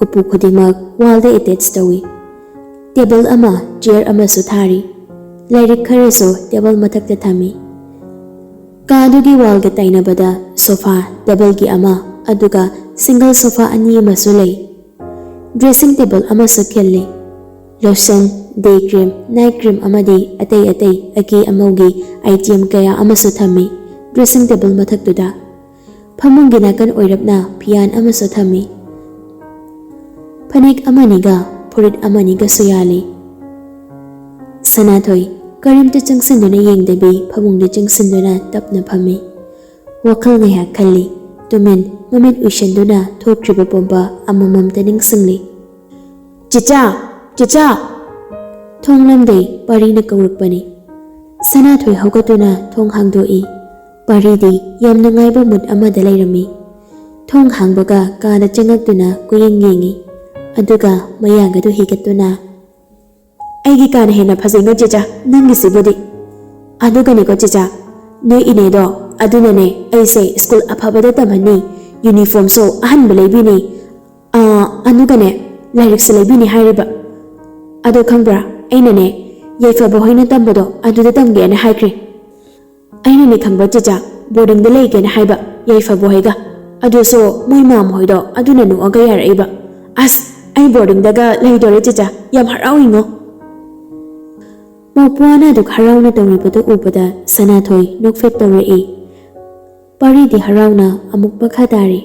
ꯎꯄꯨ ꯈꯨꯗꯤꯡꯃꯛ ꯋꯥꯜꯗ ꯑꯦꯇꯦꯆ ꯇꯧꯏ꯫ ꯇꯦꯕꯜ ꯑꯃ, ꯆꯤꯌꯔ ꯑꯃꯁꯨ ꯊꯥꯔꯤ꯫ ꯂꯥꯏꯔꯤꯛ ꯈꯔꯁꯨ ꯇꯦꯕꯜ ꯃꯊꯛꯇ ꯊꯝꯃꯤ꯫ ꯀꯥꯗꯨꯒꯤ ꯋꯥꯜꯒ ꯇꯥꯏꯅꯕꯗ ꯁꯣꯐꯥ ꯗꯕꯜꯒꯤ ꯑꯃ, ꯑꯗꯨꯒ ꯁꯤꯡꯒꯜ ꯁꯣꯐꯥ ꯑꯅꯤ ꯑꯃꯁꯨ ꯂꯩ꯫ ꯗ꯭ꯔꯦꯁꯤꯡ ꯇꯦꯕꯜ ꯑꯃꯁꯨ ꯈꯤꯜꯂꯤ꯫ ꯂꯣꯁꯟ, ꯗꯦ ꯀ꯭ꯔꯤꯝ, ꯅꯥꯏꯠ ꯀ꯭ꯔꯤꯝ ꯑꯃꯗꯤ ꯑꯇꯩ ꯑꯇꯩ ꯑꯀꯦ ꯑꯃꯧꯒꯤ ꯑꯥꯏꯇꯦꯝ ꯀꯌꯥ ꯑꯃꯁꯨ ꯊꯝꯃꯤ ꯗ꯭ꯔꯦꯁꯤꯡ ꯇꯦꯕꯜ ꯃꯊꯛꯇꯨꯗ꯫ ꯐꯃꯨꯡꯒꯤ ꯅꯥꯀꯟ ꯑꯣꯏꯔꯞꯅ ꯐꯤꯌꯥꯟ ꯑꯃꯁꯨ ꯊꯝꯃꯤ꯫ ꯐꯅꯦꯛ ꯑꯃꯅꯤꯒ ꯐꯨꯔꯤꯠ ꯑꯃꯅꯤꯒꯁꯨ ꯌꯥꯜꯂꯤ꯫ ꯁꯅꯥꯊꯣꯏ ꯀꯔꯤꯝꯇ ꯆꯪꯁꯤꯟꯗꯨꯅ ꯌꯦꯡꯗꯕꯤ ꯐꯃꯨꯡꯗ ꯆꯪꯁꯤꯟꯗꯨꯅ ꯇꯞꯅ ꯐꯝꯃꯤ꯫ ꯋꯥꯈꯜ ꯉꯥꯏꯍꯥꯛ ꯈꯜꯂꯤ꯫ ꯇꯨꯃꯤꯟ ꯃꯃꯤꯠ ꯎꯏꯁꯤꯟꯗꯨꯅ ꯊꯣꯛꯇ꯭ꯔꯤꯕ ꯄꯨꯝꯕ ꯑꯃꯃꯝꯇ ꯅꯤꯡꯁꯤꯡꯂꯤ꯫ "ꯆꯤꯆꯥ! ꯆꯤꯆꯥ!" ꯊꯣꯡ ꯂꯝꯗꯩ ꯄꯥꯔꯤꯅ ꯀꯧꯔꯛꯄꯅꯤ꯫ ꯁꯅꯥꯊꯣꯏ ꯍꯧꯒꯠꯇꯨꯅ ꯊꯣꯡ ꯍꯥꯡꯗꯣꯛꯏ꯫ ꯄꯥꯔꯤꯗꯤ ꯌꯥꯝ ꯅꯨꯡꯉꯥꯏꯕ ꯃꯨꯠ ꯑꯃꯗ ꯂꯩꯔꯝꯃꯤ꯫ ꯊꯣꯡ ꯍꯥꯡꯕꯒ ꯀꯥꯗ ꯆꯪꯉꯛꯇꯨꯅ ꯀꯨꯌꯦꯡ ꯌꯦꯡꯉꯤ, ꯑꯗꯨꯒ ꯃꯌꯥꯒꯗꯨ ꯍꯤꯒꯠꯇꯨꯅ, "ꯑꯩꯒꯤ ꯀꯥꯅ ꯍꯦꯟꯅ ꯐꯖꯩꯉꯣ ꯆꯤꯆꯥ, ꯅꯪꯒꯤꯁꯤꯕꯨꯗꯤ꯫ ꯑꯗꯨꯒꯅꯦꯀꯣ ꯆꯤꯆꯥ, ꯅꯣꯏ ꯏꯅꯦꯗꯣ, ꯑꯗꯨꯅꯅꯦ ꯑꯩꯁꯦ ꯁ꯭ꯀꯨꯜ ꯑꯐꯕꯗ ꯇꯝꯍꯟꯅꯤ, ꯌꯨꯅꯤꯐꯣꯔꯝꯁꯨ ꯑꯍꯟꯕ ꯂꯩꯕꯤꯅꯤ, ꯑꯥ, ꯑꯗꯨꯒꯅꯦ ꯂꯥꯏꯔꯤꯛꯁꯨ ꯂꯩꯕꯤꯅꯤ ꯍꯥꯏꯔꯤꯕ꯫ ꯑꯗꯣ ꯈꯪꯕ꯭ꯔꯥ, ꯑꯩꯅꯅꯦ ꯌꯥꯏꯐꯕ ꯍꯣꯏꯅ ꯇꯝꯕꯗꯣ ꯑꯗꯨꯗ ꯇꯝꯒꯦꯅ ꯍꯥꯏꯈ꯭ꯔꯦ꯫ ꯑꯩꯅꯅꯦ ꯈꯪꯕ ꯆꯤꯆꯥ, ꯕꯣꯔꯗꯤꯡꯗ ꯂꯩꯒꯦꯅ ꯍꯥꯏꯕ ꯌꯥꯏꯐꯕ ꯍꯣꯏꯒ꯫ ꯑꯗꯨꯁꯨ ꯃꯣꯏ ꯃꯥꯝ ꯍꯣꯏꯗꯣ ꯑꯗꯨꯅ ꯅꯣꯛꯑꯒ ꯌꯥꯔꯛꯏꯕ꯫ ꯑꯁ, ꯑꯩ ꯕꯣꯔꯗꯤꯡꯗꯒ ꯂꯩꯗꯣꯔꯦ ꯆꯤꯆꯥ, ꯌꯥꯝ ꯍꯔꯥꯎꯏꯉꯣ꯫" ꯃꯧꯄ꯭ꯋꯥꯅ ꯑꯗꯨꯛ ꯍꯔꯥꯎꯅ ꯇꯧꯔꯤꯕꯗꯨ ꯎꯕꯗ ꯁꯅꯥꯊꯣꯏ ꯅꯣꯛꯐꯦꯠ ꯇꯧꯔꯛꯏ꯫ ꯄꯥꯔꯤꯗꯤ ꯍꯔꯥꯎꯅ ꯑꯃꯨꯛ ꯃꯈꯥ ꯇꯥꯔꯤ꯫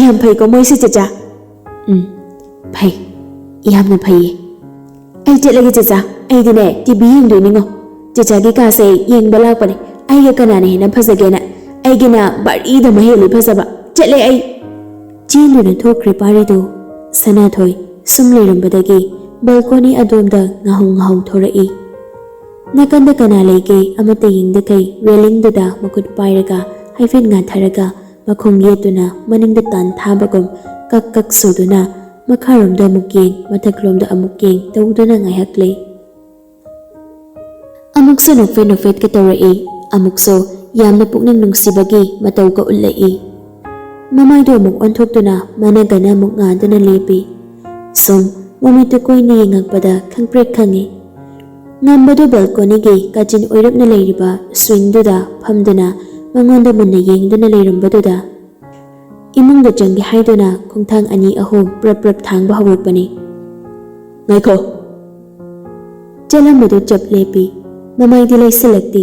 "ꯌꯥꯝ ꯐꯩꯀꯣ ꯃꯣꯏꯁꯦ, ꯆꯦꯆꯥ?" "ꯎꯝ, ꯐꯩ, ꯌꯥꯝꯅ ꯐꯩꯌꯦ꯫ ꯑꯩ ꯆꯠꯂꯒꯦ ꯆꯦꯆꯥ, ꯑꯩꯗꯤꯅꯦ ꯇꯤ ꯚꯤ ꯌꯦꯡꯗꯣꯏꯅꯤꯉꯣ꯫ ꯆꯦꯆꯥꯒꯤ ꯀꯥꯁꯦ ꯌꯦꯡꯕ ꯂꯥꯛꯄꯅꯦ, ꯑꯩꯒ ꯀꯅꯥꯅ ꯍꯦꯟꯅ ꯐꯖꯒꯦꯅ꯫ ꯑꯩꯒꯤꯅ ꯕꯥꯔꯤꯗ ꯃꯍꯦꯜꯂꯤ ꯐꯖꯕ꯫ ꯆꯠꯂꯦ ꯑꯩ!" ꯆꯦꯟꯗꯨꯅ ꯊꯣꯛꯈ꯭ꯔꯦ ꯄꯥꯔꯤꯗꯨ꯫ ꯁꯅꯥꯊꯣꯏ ꯁꯨꯝ ꯂꯩꯔꯝꯕꯗꯒꯤ ꯕꯦꯜꯀꯣꯅꯤ ꯑꯗꯣꯝꯗ ꯉꯥꯍꯧ ꯉꯥꯍꯧ ꯊꯣꯔꯛꯏ꯫ ꯅꯥꯀꯟꯗ ꯀꯅꯥ ꯂꯩꯒꯦ ꯑꯃꯠꯇ ꯌꯦꯡꯗꯈꯩ ꯔꯦꯂꯤꯡꯗꯨꯗ ꯃꯈꯨꯠ ꯄꯥꯏꯔꯒ ꯍꯥꯏꯐꯦꯠ ꯉꯥꯊꯔꯒ ꯃꯈꯣꯡ ꯌꯦꯠꯇꯨꯅ ꯃꯅꯤꯡꯗ ꯇꯥꯟ ꯊꯥꯕꯒꯨꯝ ꯀꯛ ꯀꯛ ꯁꯨꯗꯨꯅ ꯃꯈꯥꯔꯣꯝꯗ ꯑꯃꯨꯛ ꯌꯦꯡ, ꯃꯊꯛꯂꯣꯝꯗ ꯑꯃꯨꯛ ꯌꯦꯡ ꯇꯧꯗꯨꯅ ꯉꯥꯏꯍꯥꯛ ꯂꯩ꯫ ꯑꯃꯨꯛꯁꯨ ꯅꯣꯛꯐꯦꯠ ꯅꯣꯛꯐꯦꯠꯀ ꯇꯧꯔꯛꯏ, ꯑꯃꯨꯛꯁꯨ ꯌꯥꯝꯅ ꯄꯨꯛꯅꯤꯡ ꯅꯨꯡꯁꯤꯕꯒꯤ ꯃꯇꯧꯒ ꯎꯠꯂꯛꯏ꯫ ꯃꯃꯥꯏꯗꯣ ꯑꯃꯨꯛ ꯑꯣꯟꯊꯣꯛꯇꯨꯅ ꯃꯅꯒꯅ ꯑꯃꯨꯛ ꯉꯥꯗꯨꯅ ꯂꯦꯞꯄꯤ꯫ ꯁꯨꯝ ꯃꯃꯤꯠꯇꯨ ꯀꯣꯏꯅ ꯌꯦꯡꯉꯛꯄꯗ ꯈꯪꯄ꯭ꯔꯦꯛ ꯈꯪꯉꯤ꯫ ꯉꯝꯕꯗꯨ ꯕꯦꯜꯀꯣꯅꯤꯒꯤ ꯀꯥꯆꯤꯟ ꯑꯣꯏꯔꯞꯅ ꯂꯩꯔꯤꯕ ꯁ꯭ꯋꯤꯡꯗꯨꯗ ꯐꯝꯗꯨꯅ ꯃꯉꯣꯟꯗ ꯃꯨꯟꯅ ꯌꯦꯡꯗꯨꯅ ꯂꯩꯔꯝꯕꯗꯨꯗ ꯏꯃꯨꯡꯗ ꯆꯪꯒꯦ ꯍꯥꯏꯗꯨꯅ ꯈꯣꯡꯊꯥꯡ ꯑꯅꯤ ꯑꯍꯨꯝ ꯄ꯭ꯔꯞ ꯄ꯭ꯔꯞ ꯊꯥꯡꯕ ꯍꯧꯔꯛꯄꯅꯤ꯫ "ꯉꯥꯏꯈꯣ!" ꯆꯦꯜꯂꯝꯕꯗꯨ ꯆꯞ ꯂꯦꯞꯄꯤ꯫ ꯃꯃꯥꯏꯗꯤ ꯂꯩꯁꯤꯜꯂꯛꯇꯦ꯫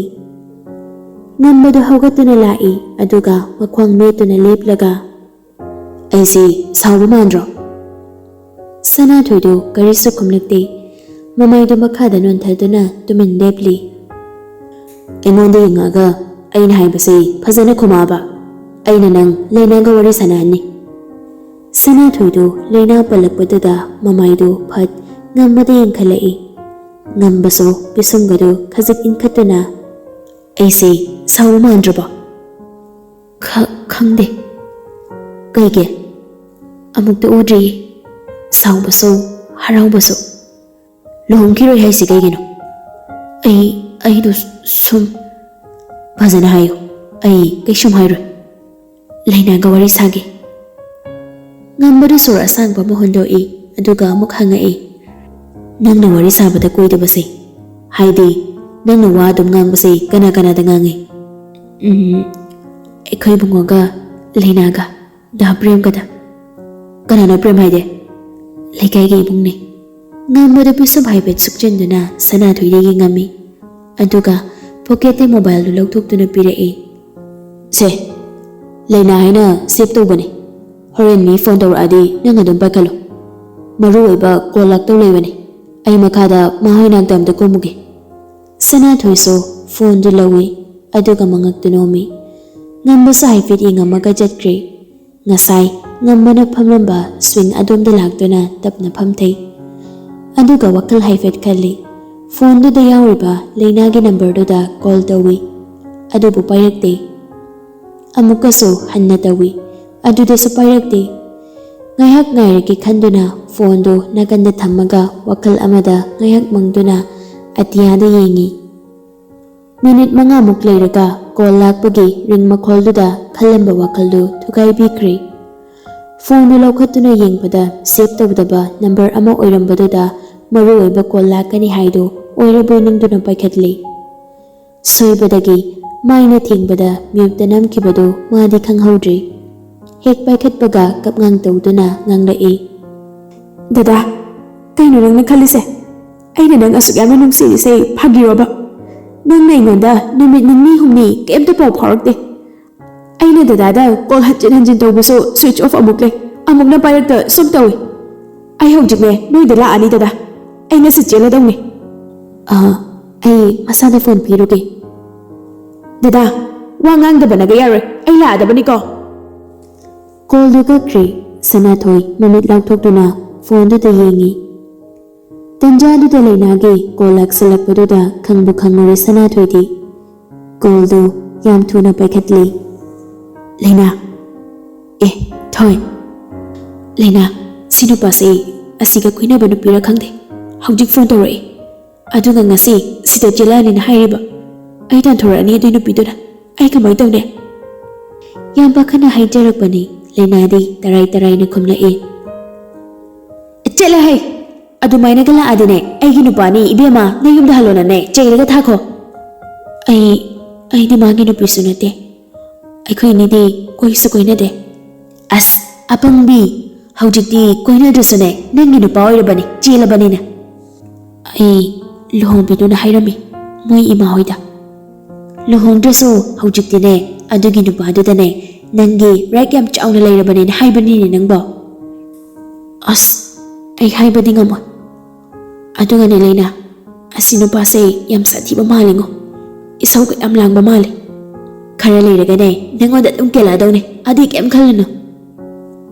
ꯉꯝꯕꯗꯨ ꯍꯧꯒꯠꯇꯨꯅ ꯂꯥꯛꯏ, ꯑꯗꯨꯒ ꯃꯈ꯭ꯋꯥꯡ ꯃꯦꯠꯇꯨꯅ ꯂꯦꯞꯂꯒ, "ꯑꯩꯁꯤ ꯁꯥꯎꯕ ꯃꯥꯟꯗ꯭ꯔꯣ?" ꯁꯅꯥꯊꯣꯏꯗꯨ ꯀꯔꯤꯁꯨ ꯈꯨꯝꯂꯛꯇꯦ꯫ ꯃꯃꯥꯏꯗꯨ ꯃꯈꯥꯗ ꯅꯣꯟꯊꯗꯨꯅ ꯇꯨꯃꯤꯟ ꯂꯦꯞꯂꯤ꯫ "ꯑꯩꯉꯣꯟꯗ ꯌꯦꯡꯉꯛꯑꯒ ꯑꯩꯅ ꯍꯥꯏꯕꯁꯦ ꯐꯖꯅ ꯈꯨꯝꯃꯛꯑꯕ? ꯑꯩꯅ ꯅꯪ ꯂꯩꯅꯥꯒ ꯋꯥꯔꯤ ꯁꯥꯟꯅꯍꯟꯅꯤ꯫" ꯁꯅꯥꯊꯣꯏꯗꯨ ꯂꯩꯅꯥ ꯄꯜꯂꯛꯄꯗꯨꯗ ꯃꯃꯥꯏꯗꯨ ꯐꯠ ꯉꯝꯕꯗ ꯌꯦꯡꯈꯠꯂꯛꯏ꯫ ꯉꯝꯕꯁꯨ ꯄꯤꯁꯨꯝꯒꯗꯨ ꯈꯖꯤꯛ ꯏꯟꯈꯠꯇꯨꯅ, "ꯑꯩꯁꯦ ꯁꯥꯎꯕ ꯃꯥꯟꯗ꯭ꯔꯕꯣ?" "ꯈ-, ꯈꯪꯗꯦ꯫ ꯀꯩꯒꯤ? ꯑꯃꯨꯛꯇ ꯎꯗ꯭ꯔꯤꯌꯦ꯫ ꯁꯥꯎꯕꯁꯨ, ꯍꯔꯥꯎꯕꯁꯨ꯫ ꯂꯨꯍꯣꯡꯈꯤꯔꯣꯏ ꯍꯥꯏꯁꯤ ꯀꯩꯒꯤꯅꯣ?" "ꯑꯩ, ꯑꯩꯗꯣ ꯁꯨꯝ..." "ꯐꯖꯅ ꯍꯥꯏꯌꯨ꯫ ꯑꯩ ꯀꯩꯁꯨꯝ ꯍꯥꯏꯔꯣꯏ꯫ ꯂꯩꯅꯥꯒ ꯋꯥꯔꯤ ꯁꯥꯒꯦ꯫" ꯉꯝꯕꯗꯨ ꯁꯣꯔ ꯑꯁꯥꯡꯕ ꯑꯃ ꯍꯣꯟꯗꯣꯛꯏ, ꯑꯗꯨꯒ ꯑꯃꯨꯛ ꯍꯪꯉꯛꯏ, "ꯅꯪꯅ ꯋꯥꯔꯤ ꯁꯥꯕꯗ ꯀꯣꯏꯗꯕꯁꯦ, ꯍꯥꯏꯗꯤ ꯅꯪꯅ ꯋꯥ ꯑꯗꯨꯝ ꯉꯥꯡꯕꯁꯦ ꯀꯅꯥ ꯀꯅꯥꯗ ꯉꯥꯡꯉꯤ?" "ꯎꯝ, ꯑꯩꯈꯣꯏ ꯏꯕꯨꯡꯉꯣꯒ ꯂꯩꯅꯥꯒ, ꯗꯥ ꯄ꯭ꯔꯦꯝꯒꯗ꯫" "ꯀꯅꯥꯅꯣ ꯄ꯭ꯔꯦꯝ ꯍꯥꯏꯗꯤ?" "ꯂꯩꯀꯥꯏꯒꯤ ꯏꯕꯨꯡꯅꯦ꯫" ꯉꯝꯕꯗꯨ ꯄꯤꯁꯨꯝ ꯍꯥꯏꯐꯦꯠ ꯁꯨꯞꯆꯟꯗꯨꯅ ꯁꯅꯥꯊꯣꯏꯗ ꯌꯦꯡꯉꯝꯃꯤ, ꯑꯗꯨꯒ ꯄꯣꯀꯦꯠꯇ ꯃꯣꯕꯥꯏꯜꯗꯨ ꯂꯧꯊꯣꯛꯇꯨꯅ ꯄꯤꯔꯛꯏ꯫ ꯁꯦ, ꯂꯩꯅꯥ ꯍꯥꯏꯅ save ꯇꯧꯕꯅꯦ꯫ ꯍꯣꯔꯦꯟ ꯃꯤ phone ꯇꯧꯔꯛꯑꯗꯤ ꯅꯪ ꯑꯗꯨꯝ ꯄꯥꯏꯈꯠꯂꯨ꯫ ꯃꯔꯨ ꯑꯣꯏꯕ call ꯂꯥꯛꯇꯧ ꯂꯩꯕꯅꯦ꯫ ꯑꯩ ꯃꯈꯥꯗ ꯃꯥꯍꯣꯏ ꯅꯥꯛꯇ ꯑꯝꯇ ꯀꯨꯝꯃꯨꯒꯦ꯫ ꯁꯅꯥꯊꯣꯏꯁꯨ phoneꯗꯨ ꯂꯧꯏ, ꯑꯗꯨꯒ ꯃꯉꯛꯇꯨ ꯅꯣꯝꯃꯤ꯫ ꯉꯝꯕꯁꯨ ꯍꯥꯏꯐꯦꯠ ꯌꯦꯡꯉꯝꯃꯒ ꯆꯠꯈ꯭ꯔꯦ꯫ ꯉꯁꯥꯏ ꯉꯝꯕꯅ ꯐꯝꯂꯝꯕ swing ꯑꯗꯣꯝꯗ ꯂꯥꯛꯇꯨꯅ ꯇꯞꯅ ꯐꯝꯊꯩ꯫ ꯑꯗꯨꯒ ꯋꯥꯈꯜ ꯍꯥꯏꯐꯦꯠ ꯈꯜꯂꯤ꯫ Phoneꯗꯨꯗ ꯌꯥꯎꯔꯤꯕ ꯂꯩꯅꯥꯒꯤ numberꯗꯨꯗ call ꯇꯧꯏ, ꯑꯗꯨꯕꯨ ꯄꯥꯏꯔꯛꯇꯦ꯫ ꯑꯃꯨꯛꯀꯁꯨ ꯍꯟꯅ ꯇꯧꯏ, ꯑꯗꯨꯗꯁꯨ ꯄꯥꯏꯔꯛꯇꯦ꯫ ꯉꯥꯏꯍꯥꯛ ꯉꯥꯏꯔꯒꯦ ꯈꯟꯗꯨꯅ phoneꯗꯨ ꯅꯥꯀꯟꯗ ꯊꯝꯃꯒ ꯋꯥꯈꯜ ꯑꯃꯗ ꯉꯥꯏꯍꯥꯛ ꯃꯪꯗꯨꯅ ꯑꯇꯤꯌꯥꯗ ꯌꯦꯡꯏ꯫ Minute ꯃꯉꯥꯃꯨꯛ ꯂꯩꯔꯒ call ꯂꯥꯛꯄꯒꯤ ring ꯃꯈꯣꯜꯗꯨꯗ ꯈꯜꯂꯝꯕ ꯋꯥꯈꯜꯗꯨ ꯊꯨꯒꯥꯏꯕꯤꯈ꯭ꯔꯦ꯫ Phoneꯗꯨ ꯂꯧꯈꯠꯇꯨꯅ ꯌꯦꯡꯕꯗ save ꯇꯧꯗꯕ number ꯑꯃ ꯑꯣꯏꯔꯝꯕꯗꯨꯗ ꯃꯔꯨ ꯑꯣꯏꯕ call ꯂꯥꯛꯀꯅꯤ ꯍꯥꯏꯗꯨ ꯑꯣꯏꯔꯕꯣꯏ ꯅꯤꯡꯗꯨꯅ ꯄꯥꯏꯈꯠꯂꯤ꯫ ꯁꯣꯏꯕꯗꯒꯤ ꯃꯥꯏꯅ ꯊꯦꯡꯕꯗ muteꯇ ꯅꯝꯈꯤꯕꯗꯨ ꯃꯥꯗꯤ ꯈꯪꯍꯧꯗ꯭ꯔꯦ꯫ ꯍꯦꯛ ꯄꯥꯏꯈꯠꯄꯒ ꯀꯞꯉꯥꯡ ꯇꯧꯗꯨꯅ ꯉꯥꯡꯂꯛꯏ꯫ "ꯗꯗꯥ, ꯀꯩꯅꯣ ꯅꯪꯅ ꯈꯜꯂꯤꯁꯦ? ꯑꯩꯅ ꯅꯪ ꯑꯁꯨꯛ ꯌꯥꯝꯅ ꯅꯨꯡꯁꯤꯔꯤꯁꯦ ꯐꯥꯒꯤꯔꯣꯕ? ꯅꯪꯅ ꯑꯩꯉꯣꯟꯗ ꯅꯨꯃꯤꯠ ꯅꯤꯅꯤ ꯍꯨꯝꯅꯤ ꯀꯩꯝꯇ ꯄꯥꯎ ꯐꯥꯎꯔꯛꯇꯦ꯫ ꯑꯩꯅ ꯗꯗꯥꯗ call ꯍꯟꯖꯤꯟ ꯍꯟꯖꯤꯟ ꯇꯧꯕꯁꯨ switch off ꯑꯃꯨꯛ ꯂꯩ, ꯑꯃꯨꯛꯅ ꯄꯥꯏꯔꯛꯇ ꯁꯨꯝ ꯇꯧꯏ꯫ ꯑꯩ ꯍꯧꯖꯤꯛꯅꯦ ꯅꯣꯏꯗ ꯂꯥꯛꯑꯅꯤ ꯗꯗꯥ꯫ ꯑꯩ ꯉꯁꯤ ꯆꯦꯜꯂꯗꯧꯅꯤ꯫" "ꯑꯥ, ꯑꯩ ꯃꯁꯥꯗ phone ꯄꯤꯔꯨꯒꯦ꯫" "ꯗꯗꯥ, ꯋꯥ ꯉꯥꯡꯗꯕꯅꯒ ꯌꯥꯔꯣꯏ, ꯑꯩ ꯂꯥꯛꯑꯗꯕꯅꯤꯀꯣ꯫" Callꯗꯨ ꯀꯛꯈ꯭ꯔꯦ꯫ ꯁꯅꯥꯊꯣꯏ ꯃꯃꯤꯠ ꯂꯥꯎꯊꯣꯛꯇꯨꯅ phoneꯗꯨꯗ ꯌꯦꯡꯏ꯫ ꯇꯟꯖꯥꯗꯨꯗ ꯂꯩꯅꯥꯒꯤ call ꯂꯥꯛꯁꯤꯜꯂꯛꯄꯗꯨꯗ ꯈꯪꯕꯨ ꯈꯪꯉꯨꯔꯦ ꯁꯅꯥꯊꯣꯏꯗꯤ꯫ Callꯗꯨ ꯌꯥꯝ ꯊꯨꯅ ꯄꯥꯏꯈꯠꯂꯤ꯫ "ꯂꯩꯅꯥ, ꯑꯦ, ꯊꯣꯏ꯫ ꯂꯩꯅꯥ, ꯁꯤ ꯅꯨꯄꯥꯁꯦ ꯑꯁꯤꯒ ꯀꯣꯏꯅꯕ ꯅꯨꯄꯤꯔ ꯈꯪꯗꯦ, ꯍꯧꯖꯤꯛ phone ꯇꯧꯔꯛꯏ꯫ ꯑꯗꯨꯒ ꯉꯁꯤ ꯁꯤꯗ ꯆꯦꯜꯂꯛꯑꯅꯤꯅ ꯍꯥꯏꯔꯤꯕ꯫ ꯑꯩ ꯇꯥꯟꯊꯣꯔꯛꯑꯅꯤ ꯑꯗꯨꯏ ꯅꯨꯄꯤꯗꯨꯅ꯫ ꯑꯩ ꯀꯃꯥꯏ ꯇꯧꯅꯤ?" ꯌꯥꯝ ꯄꯥꯈꯠꯅ ꯍꯥꯏꯖꯔꯛꯄꯅꯤ꯫ ꯂꯩꯅꯥꯗꯤ ꯇꯔꯥꯏ ꯇꯔꯥꯏꯅ ꯈꯨꯝꯂꯛꯏ꯫ "ꯆꯠꯂꯍꯦ! ꯑꯗꯨꯃꯥꯏꯅꯒ ꯂꯥꯛꯑꯗꯤꯅꯦ, ꯑꯩꯒꯤ ꯅꯨꯄꯥꯅꯤ ꯏꯕꯦꯝꯃ, ꯅꯌꯨꯝꯗ ꯍꯜꯂꯣꯅꯅꯦ, ꯆꯩꯔꯒ ꯊꯥꯈꯣ꯫" "ꯑꯩ, ꯑꯩꯗꯤ ꯃꯥꯒꯤ ꯅꯨꯄꯤꯁꯨ ꯅꯠꯇꯦ꯫ ꯑꯩꯈꯣꯏ ꯑꯅꯤꯗꯤ ꯀꯣꯏꯁꯨ ꯀꯣꯏꯅꯗꯦ꯫" "ꯑꯁ, ꯑꯄꯪꯕꯤ! ꯍꯧꯖꯤꯛꯇꯤ ꯀꯣꯏꯅꯗ꯭ꯔꯁꯨꯅꯦ, ꯅꯪꯒꯤ ꯅꯨꯄꯥ ꯑꯣꯏꯔꯕꯅꯤ, ꯆꯦꯜꯂꯕꯅꯤꯅ꯫" "ꯑꯩ ꯂꯨꯍꯣꯡꯕꯤꯗꯨꯅ ꯍꯥꯏꯔꯝꯃꯤ, ꯃꯣꯏ ꯏꯃꯥ ꯍꯣꯏꯗ꯫ ꯂꯨꯍꯣꯡꯗ꯭ꯔꯁꯨ ꯍꯧꯖꯤꯛꯇꯤꯅꯦ, ꯑꯗꯨꯒꯤ ꯅꯨꯄꯥꯗꯨꯗꯅꯦ ꯅꯪꯒꯤ ꯔꯥꯏꯠ ꯌꯥꯝ ꯆꯥꯎꯅ ꯂꯩꯔꯕꯅꯦꯅ ꯍꯥꯏꯕꯅꯤꯅꯦ ꯅꯪꯕꯣ꯫ ꯑꯁ, ꯑꯩ ꯍꯥꯏꯕꯗꯤ ꯉꯝꯃꯣꯏ꯫ ꯑꯗꯨꯒꯅꯦ ꯂꯩꯅꯥ, ꯑꯁꯤ ꯅꯨꯄꯥꯁꯦ ꯌꯥꯝ ꯁꯥꯊꯤꯕ ꯃꯥꯜꯂꯤꯉꯣ꯫ ꯏꯁꯧꯒ ꯌꯥꯝ ꯂꯥꯡꯕ ꯃꯥꯜꯂꯤ꯫ ꯈꯔ ꯂꯩꯔꯒꯅꯦ ꯅꯪꯉꯣꯟꯗ ꯑꯗꯨꯝ ꯀꯦꯜꯂꯛꯑꯗꯧꯅꯦ, ꯑꯗꯨꯏ ꯀꯩꯝ ꯈꯜꯂꯨꯅꯨ꯫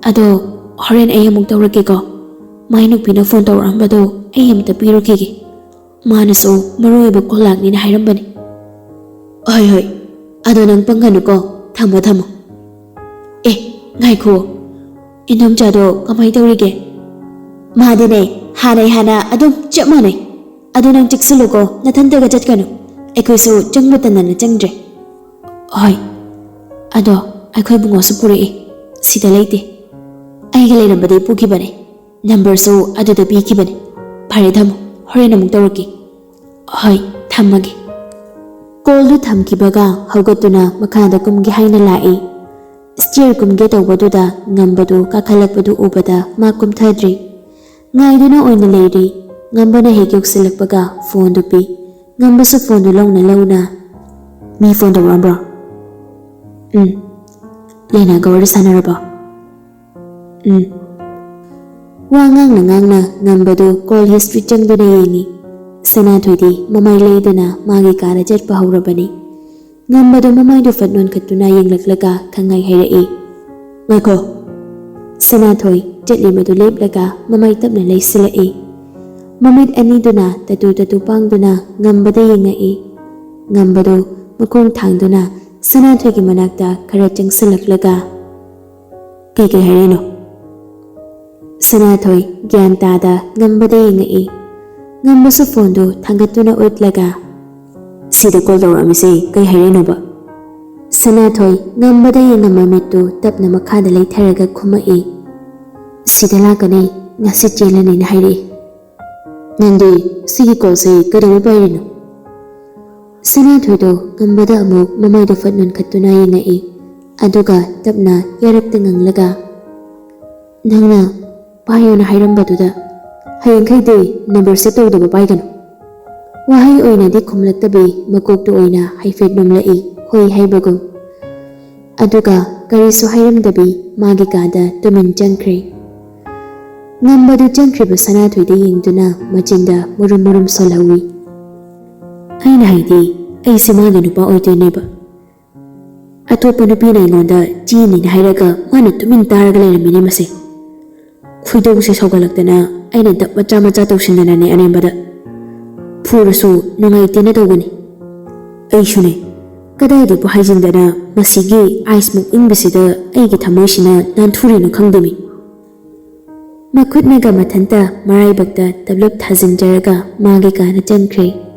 ꯑꯗꯣ ꯍꯣꯔꯦꯟ ꯑꯩ ꯑꯃꯨꯛ ꯇꯧꯔꯛꯀꯦꯀꯣ꯫ ꯃꯥꯏ ꯅꯨꯄꯤꯅ ꯐꯣꯟ ꯇꯧꯔꯛꯑꯝꯕꯗꯣ ꯑꯩ ꯑꯝꯇ ꯄꯤꯔꯨꯈꯤꯒꯦ꯫ ꯃꯥꯅꯁꯨ ꯃꯔꯨ ꯑꯣꯏꯕ ꯀꯣꯜ ꯂꯥꯛꯅꯤꯅ ꯍꯥꯏꯔꯝꯕꯅꯤ꯫ ꯍꯣꯏ, ꯍꯣꯏ꯫ ꯑꯗꯣ ꯅꯪ ꯄꯪꯒꯅꯨꯀꯣ꯫ ꯊꯝꯃꯣ, ꯊꯝꯃꯣ꯫ ꯑꯦ, ꯉꯥꯏꯈꯣ꯫ ꯏꯟꯗꯣꯝꯆꯥꯗꯣ ꯀꯃꯥꯏ ꯇꯧꯔꯤꯒꯦ? ꯃꯥꯗꯤꯅꯦ, ꯍꯥꯟꯅꯩ ꯍꯥꯟꯅ ꯑꯗꯨꯝ ꯆꯞ ꯃꯥꯟꯅꯩ꯫ ꯑꯗꯣ ꯅꯪ ꯆꯦꯛꯁꯤꯜꯂꯨꯀꯣ, ꯅꯊꯟꯇꯒ ꯆꯠꯀꯅꯨ꯫ ꯑꯩꯈꯣꯏꯁꯨ ꯆꯪꯕ ꯇꯟꯗꯅ ꯆꯪꯗ꯭ꯔꯦ꯫ ꯍꯣꯏ꯫ ꯑꯗꯣ ꯑꯩꯈꯣꯏ ꯏꯕꯨꯡꯉꯣꯁꯨ ꯄꯨꯔꯛꯑꯦ꯫ ꯁꯤꯗ ꯂꯩꯇꯦ꯫ ꯑꯩꯒ ꯂꯩꯔꯝꯕꯗꯩ ꯄꯨꯈꯤꯕꯅꯦ꯫ ꯅꯝꯕꯔꯁꯨ ꯑꯗꯨꯗ ꯄꯤꯈꯤꯕꯅꯦ꯫ ꯐꯔꯦ, ꯊꯝꯃꯣ꯫ ꯍꯣꯔꯦꯟ ꯑꯃꯨꯛ ꯇꯧꯔꯛꯀꯦ꯫ ꯍꯣꯏ, ꯊꯝꯃꯒꯦ꯫ ꯀꯣꯜꯗꯨ ꯊꯝꯈꯤꯕꯒ ꯍꯧꯒꯠꯇꯨꯅ ꯃꯈꯥꯗ ꯀꯨꯝꯒꯦ ꯍꯥꯏꯅ ꯂꯥꯛꯏ꯫ ꯁ꯭ꯇꯤꯌꯔ ꯀꯨꯝꯒꯦ ꯇꯧꯕꯗꯨꯗ ꯉꯝꯕꯗꯨ ꯀꯥꯈꯠꯂꯛꯄꯗꯨ ꯎꯕꯗ ꯃꯥ ꯀꯨꯝꯊꯗ꯭ꯔꯤ꯫ ꯉꯥꯏꯗꯨꯅ ꯑꯣꯏꯅ ꯂꯩꯔꯤ꯫ ꯉꯝꯕꯅ ꯍꯦꯛ ꯌꯧꯁꯤꯜꯂꯛꯄꯒ ꯐꯣꯟꯗꯨ ꯄꯤ꯫ ꯉꯝꯕꯁꯨ ꯐꯣꯟꯗꯨ ꯂꯧꯅ ꯂꯧꯅ, "ꯃꯤ ꯐꯣꯟ ꯇꯧꯔꯛꯑꯝꯕ꯭ꯔꯣ?" "ꯎꯝ꯫ ꯂꯩꯅꯥꯒ ꯋꯥꯔꯤ ꯁꯥꯟꯅꯔꯕꯣ?" "ꯎꯝ꯫" ꯋꯥ ꯉꯥꯡꯅ ꯉꯥꯡꯅ ꯉꯝꯕꯗꯨ ꯀꯣꯜ ꯍꯤꯁꯇ꯭ꯔꯤ ꯆꯪꯗꯨꯅ ꯌꯦꯡꯉꯤ꯫ ꯁꯅꯥꯊꯣꯏꯗꯤ ꯃꯃꯥꯏ ꯂꯩꯗꯨꯅ ꯃꯥꯒꯤ ꯀꯥꯗ ꯆꯠꯄ ꯍꯧꯔꯕꯅꯤ꯫ ꯉꯝꯕꯗꯨ ꯃꯃꯥꯏꯗꯨ ꯐꯠ ꯅꯣꯟꯈꯠꯇꯨꯅ ꯌꯦꯡꯂꯛꯂꯒ ꯈꯪꯍꯥꯏ ꯍꯥꯏꯔꯛꯏ, "ꯉꯥꯏꯈꯣ!" ꯁꯅꯥꯊꯣꯏ ꯆꯠꯂꯤꯕꯗꯨ ꯂꯦꯞꯂꯒ ꯃꯃꯥꯏ ꯇꯞꯅ ꯂꯩꯁꯤꯜꯂꯛꯏ꯫ ꯃꯃꯤꯠ ꯑꯅꯤꯗꯨꯅ ꯇꯇꯨ ꯇꯇꯨ ꯄꯥꯡꯗꯨꯅ ꯉꯝꯕꯗ ꯌꯦꯡꯉꯛꯏ꯫ ꯉꯝꯕꯗꯨ ꯃꯈꯣꯡ ꯊꯥꯡꯗꯨꯅ ꯁꯅꯥꯊꯣꯏꯒꯤ ꯃꯅꯥꯛꯇ ꯈꯔ ꯆꯪꯁꯤꯜꯂꯛꯂꯒ, "ꯀꯩ ꯀꯩ ꯍꯥꯏꯔꯤꯅꯣ?" ꯁꯅꯥꯊꯣꯏ ꯒ꯭ꯌꯥꯟ ꯇꯥꯗ ꯉꯝꯕꯗ ꯌꯦꯡꯉꯛꯏ꯫ ꯉꯝꯕꯁꯨ ꯐꯣꯟꯗꯨ ꯊꯥꯡꯒꯠꯇꯨꯅ ꯎꯠꯂꯒ, "ꯁꯤꯗ ꯀꯣꯜ ꯇꯧꯔꯛꯑꯝꯃꯤꯁꯦ ꯀꯩ ꯍꯥꯏꯔꯛꯏꯅꯣꯕ?" ꯁꯅꯥꯊꯣꯏ ꯉꯝꯕꯗ ꯌꯦꯡꯉꯝꯕ ꯃꯤꯠꯇꯨ ꯇꯞꯅ ꯃꯈꯥꯗ ꯂꯩꯊꯔꯒ ꯈꯨꯝꯃꯛꯏ, "ꯁꯤꯗ ꯂꯥꯛꯀꯅꯤ, ꯉꯁꯤ ꯆꯦꯜꯂꯅꯤꯅ ꯍꯥꯏꯔꯛꯏ꯫" "ꯅꯪꯗꯤ ꯁꯤꯒꯤ ꯀꯣꯜꯁꯦ ꯀꯩꯗꯧꯕꯩ ꯄꯥꯏꯔꯤꯅꯣ?" ꯁꯅꯥꯊꯣꯏꯗꯣ ꯉꯝꯕꯗ ꯑꯃꯨꯛ ꯃꯃꯥꯏꯗꯣ ꯐꯠ ꯅꯣꯟꯈꯠꯇꯨꯅ ꯌꯦꯡꯉꯛꯏ꯫ ꯑꯗꯨꯒ ꯇꯞꯅ ꯌꯥꯔꯛꯇ ꯉꯥꯡꯂꯒ, "ꯅꯪꯅ ꯄꯥꯏꯌꯣꯅ ꯍꯥꯏꯔꯝꯕꯗꯨꯗ ꯍꯌꯦꯡꯈꯩꯗꯤ ꯅꯝꯕꯔ ꯁꯦꯚ ꯇꯧꯗꯕ ꯄꯥꯏꯒꯅꯨ꯫" ꯋꯥꯍꯩ ꯑꯣꯏꯅꯗꯤ ꯈꯨꯝꯂꯛꯇꯕꯤ ꯃꯀꯣꯛꯇꯨ ꯑꯣꯏꯅ ꯍꯥꯏꯐꯦꯠ ꯅꯣꯝꯂꯛꯏ, ꯍꯣꯏ ꯍꯥꯏꯕꯒꯨꯝ꯫ ꯑꯗꯨꯒ ꯀꯔꯤꯁꯨ ꯍꯥꯏꯔꯝꯗꯕꯤ ꯃꯥꯒꯤ ꯀꯥꯗ ꯇꯨꯃꯤꯟ ꯆꯪꯈ꯭ꯔꯦ꯫ ꯉꯝꯕꯗꯨ ꯆꯪꯈ꯭ꯔꯤꯕ ꯁꯅꯥꯊꯣꯏꯗ ꯌꯦꯡꯗꯨꯅ ꯃꯆꯤꯟꯗ ꯃꯨꯔꯨꯝ ꯃꯨꯔꯨꯝ ꯁꯣꯜꯍꯧꯏ꯫ ꯑꯩꯅ ꯍꯥꯏꯗꯤ, ꯑꯩꯁꯦ ꯃꯥꯒꯤ ꯅꯨꯄꯥ ꯑꯣꯏꯗꯣꯏꯅꯦꯕ꯫ ꯑꯇꯣꯞꯄ ꯅꯨꯄꯤꯅ ꯑꯩꯉꯣꯟꯗ ꯆꯦꯅꯤꯅ ꯍꯥꯏꯔꯒ ꯃꯥꯅ ꯇꯨꯃꯤꯟ ꯇꯥꯔꯒ ꯂꯩꯔꯝꯃꯤꯅꯦ ꯃꯁꯦ꯫ ꯈꯣꯏꯗꯧꯁꯦ ꯁꯥꯎꯒꯠꯂꯛꯇꯅ ꯑꯩꯅ ꯗꯞ ꯃꯆꯥ ꯃꯆꯥ ꯇꯧꯁꯤꯟꯗꯅꯅꯦ ꯑꯔꯦꯝꯕꯗ꯫ ꯐꯨꯔꯁꯨ ꯅꯨꯡꯉꯥꯏꯇꯦꯅ ꯇꯧꯕꯅꯤ꯫ ꯑꯩꯁꯨꯅꯦ, ꯀꯗꯥꯏꯗꯕꯨ ꯍꯥꯏꯖꯤꯟꯗꯅ ꯃꯁꯤꯒꯤ ꯑꯥꯏꯁꯃꯨꯛ ꯏꯪꯕꯁꯤꯗ ꯑꯩꯒꯤ ꯊꯃꯣꯏꯁꯤꯅ ꯅꯥꯟꯊꯨꯔꯤꯅꯣ ꯈꯪꯗꯦꯃꯤ꯫ ꯃꯈꯨꯠꯅꯒ ꯃꯊꯟꯇ ꯃꯔꯥꯏꯕꯛꯇ ꯇꯞꯂꯞ ꯊꯥꯖꯤꯟꯖꯔꯒ ꯃꯥꯒꯤ ꯀꯥꯗ ꯆꯪꯈ꯭ꯔꯦ꯫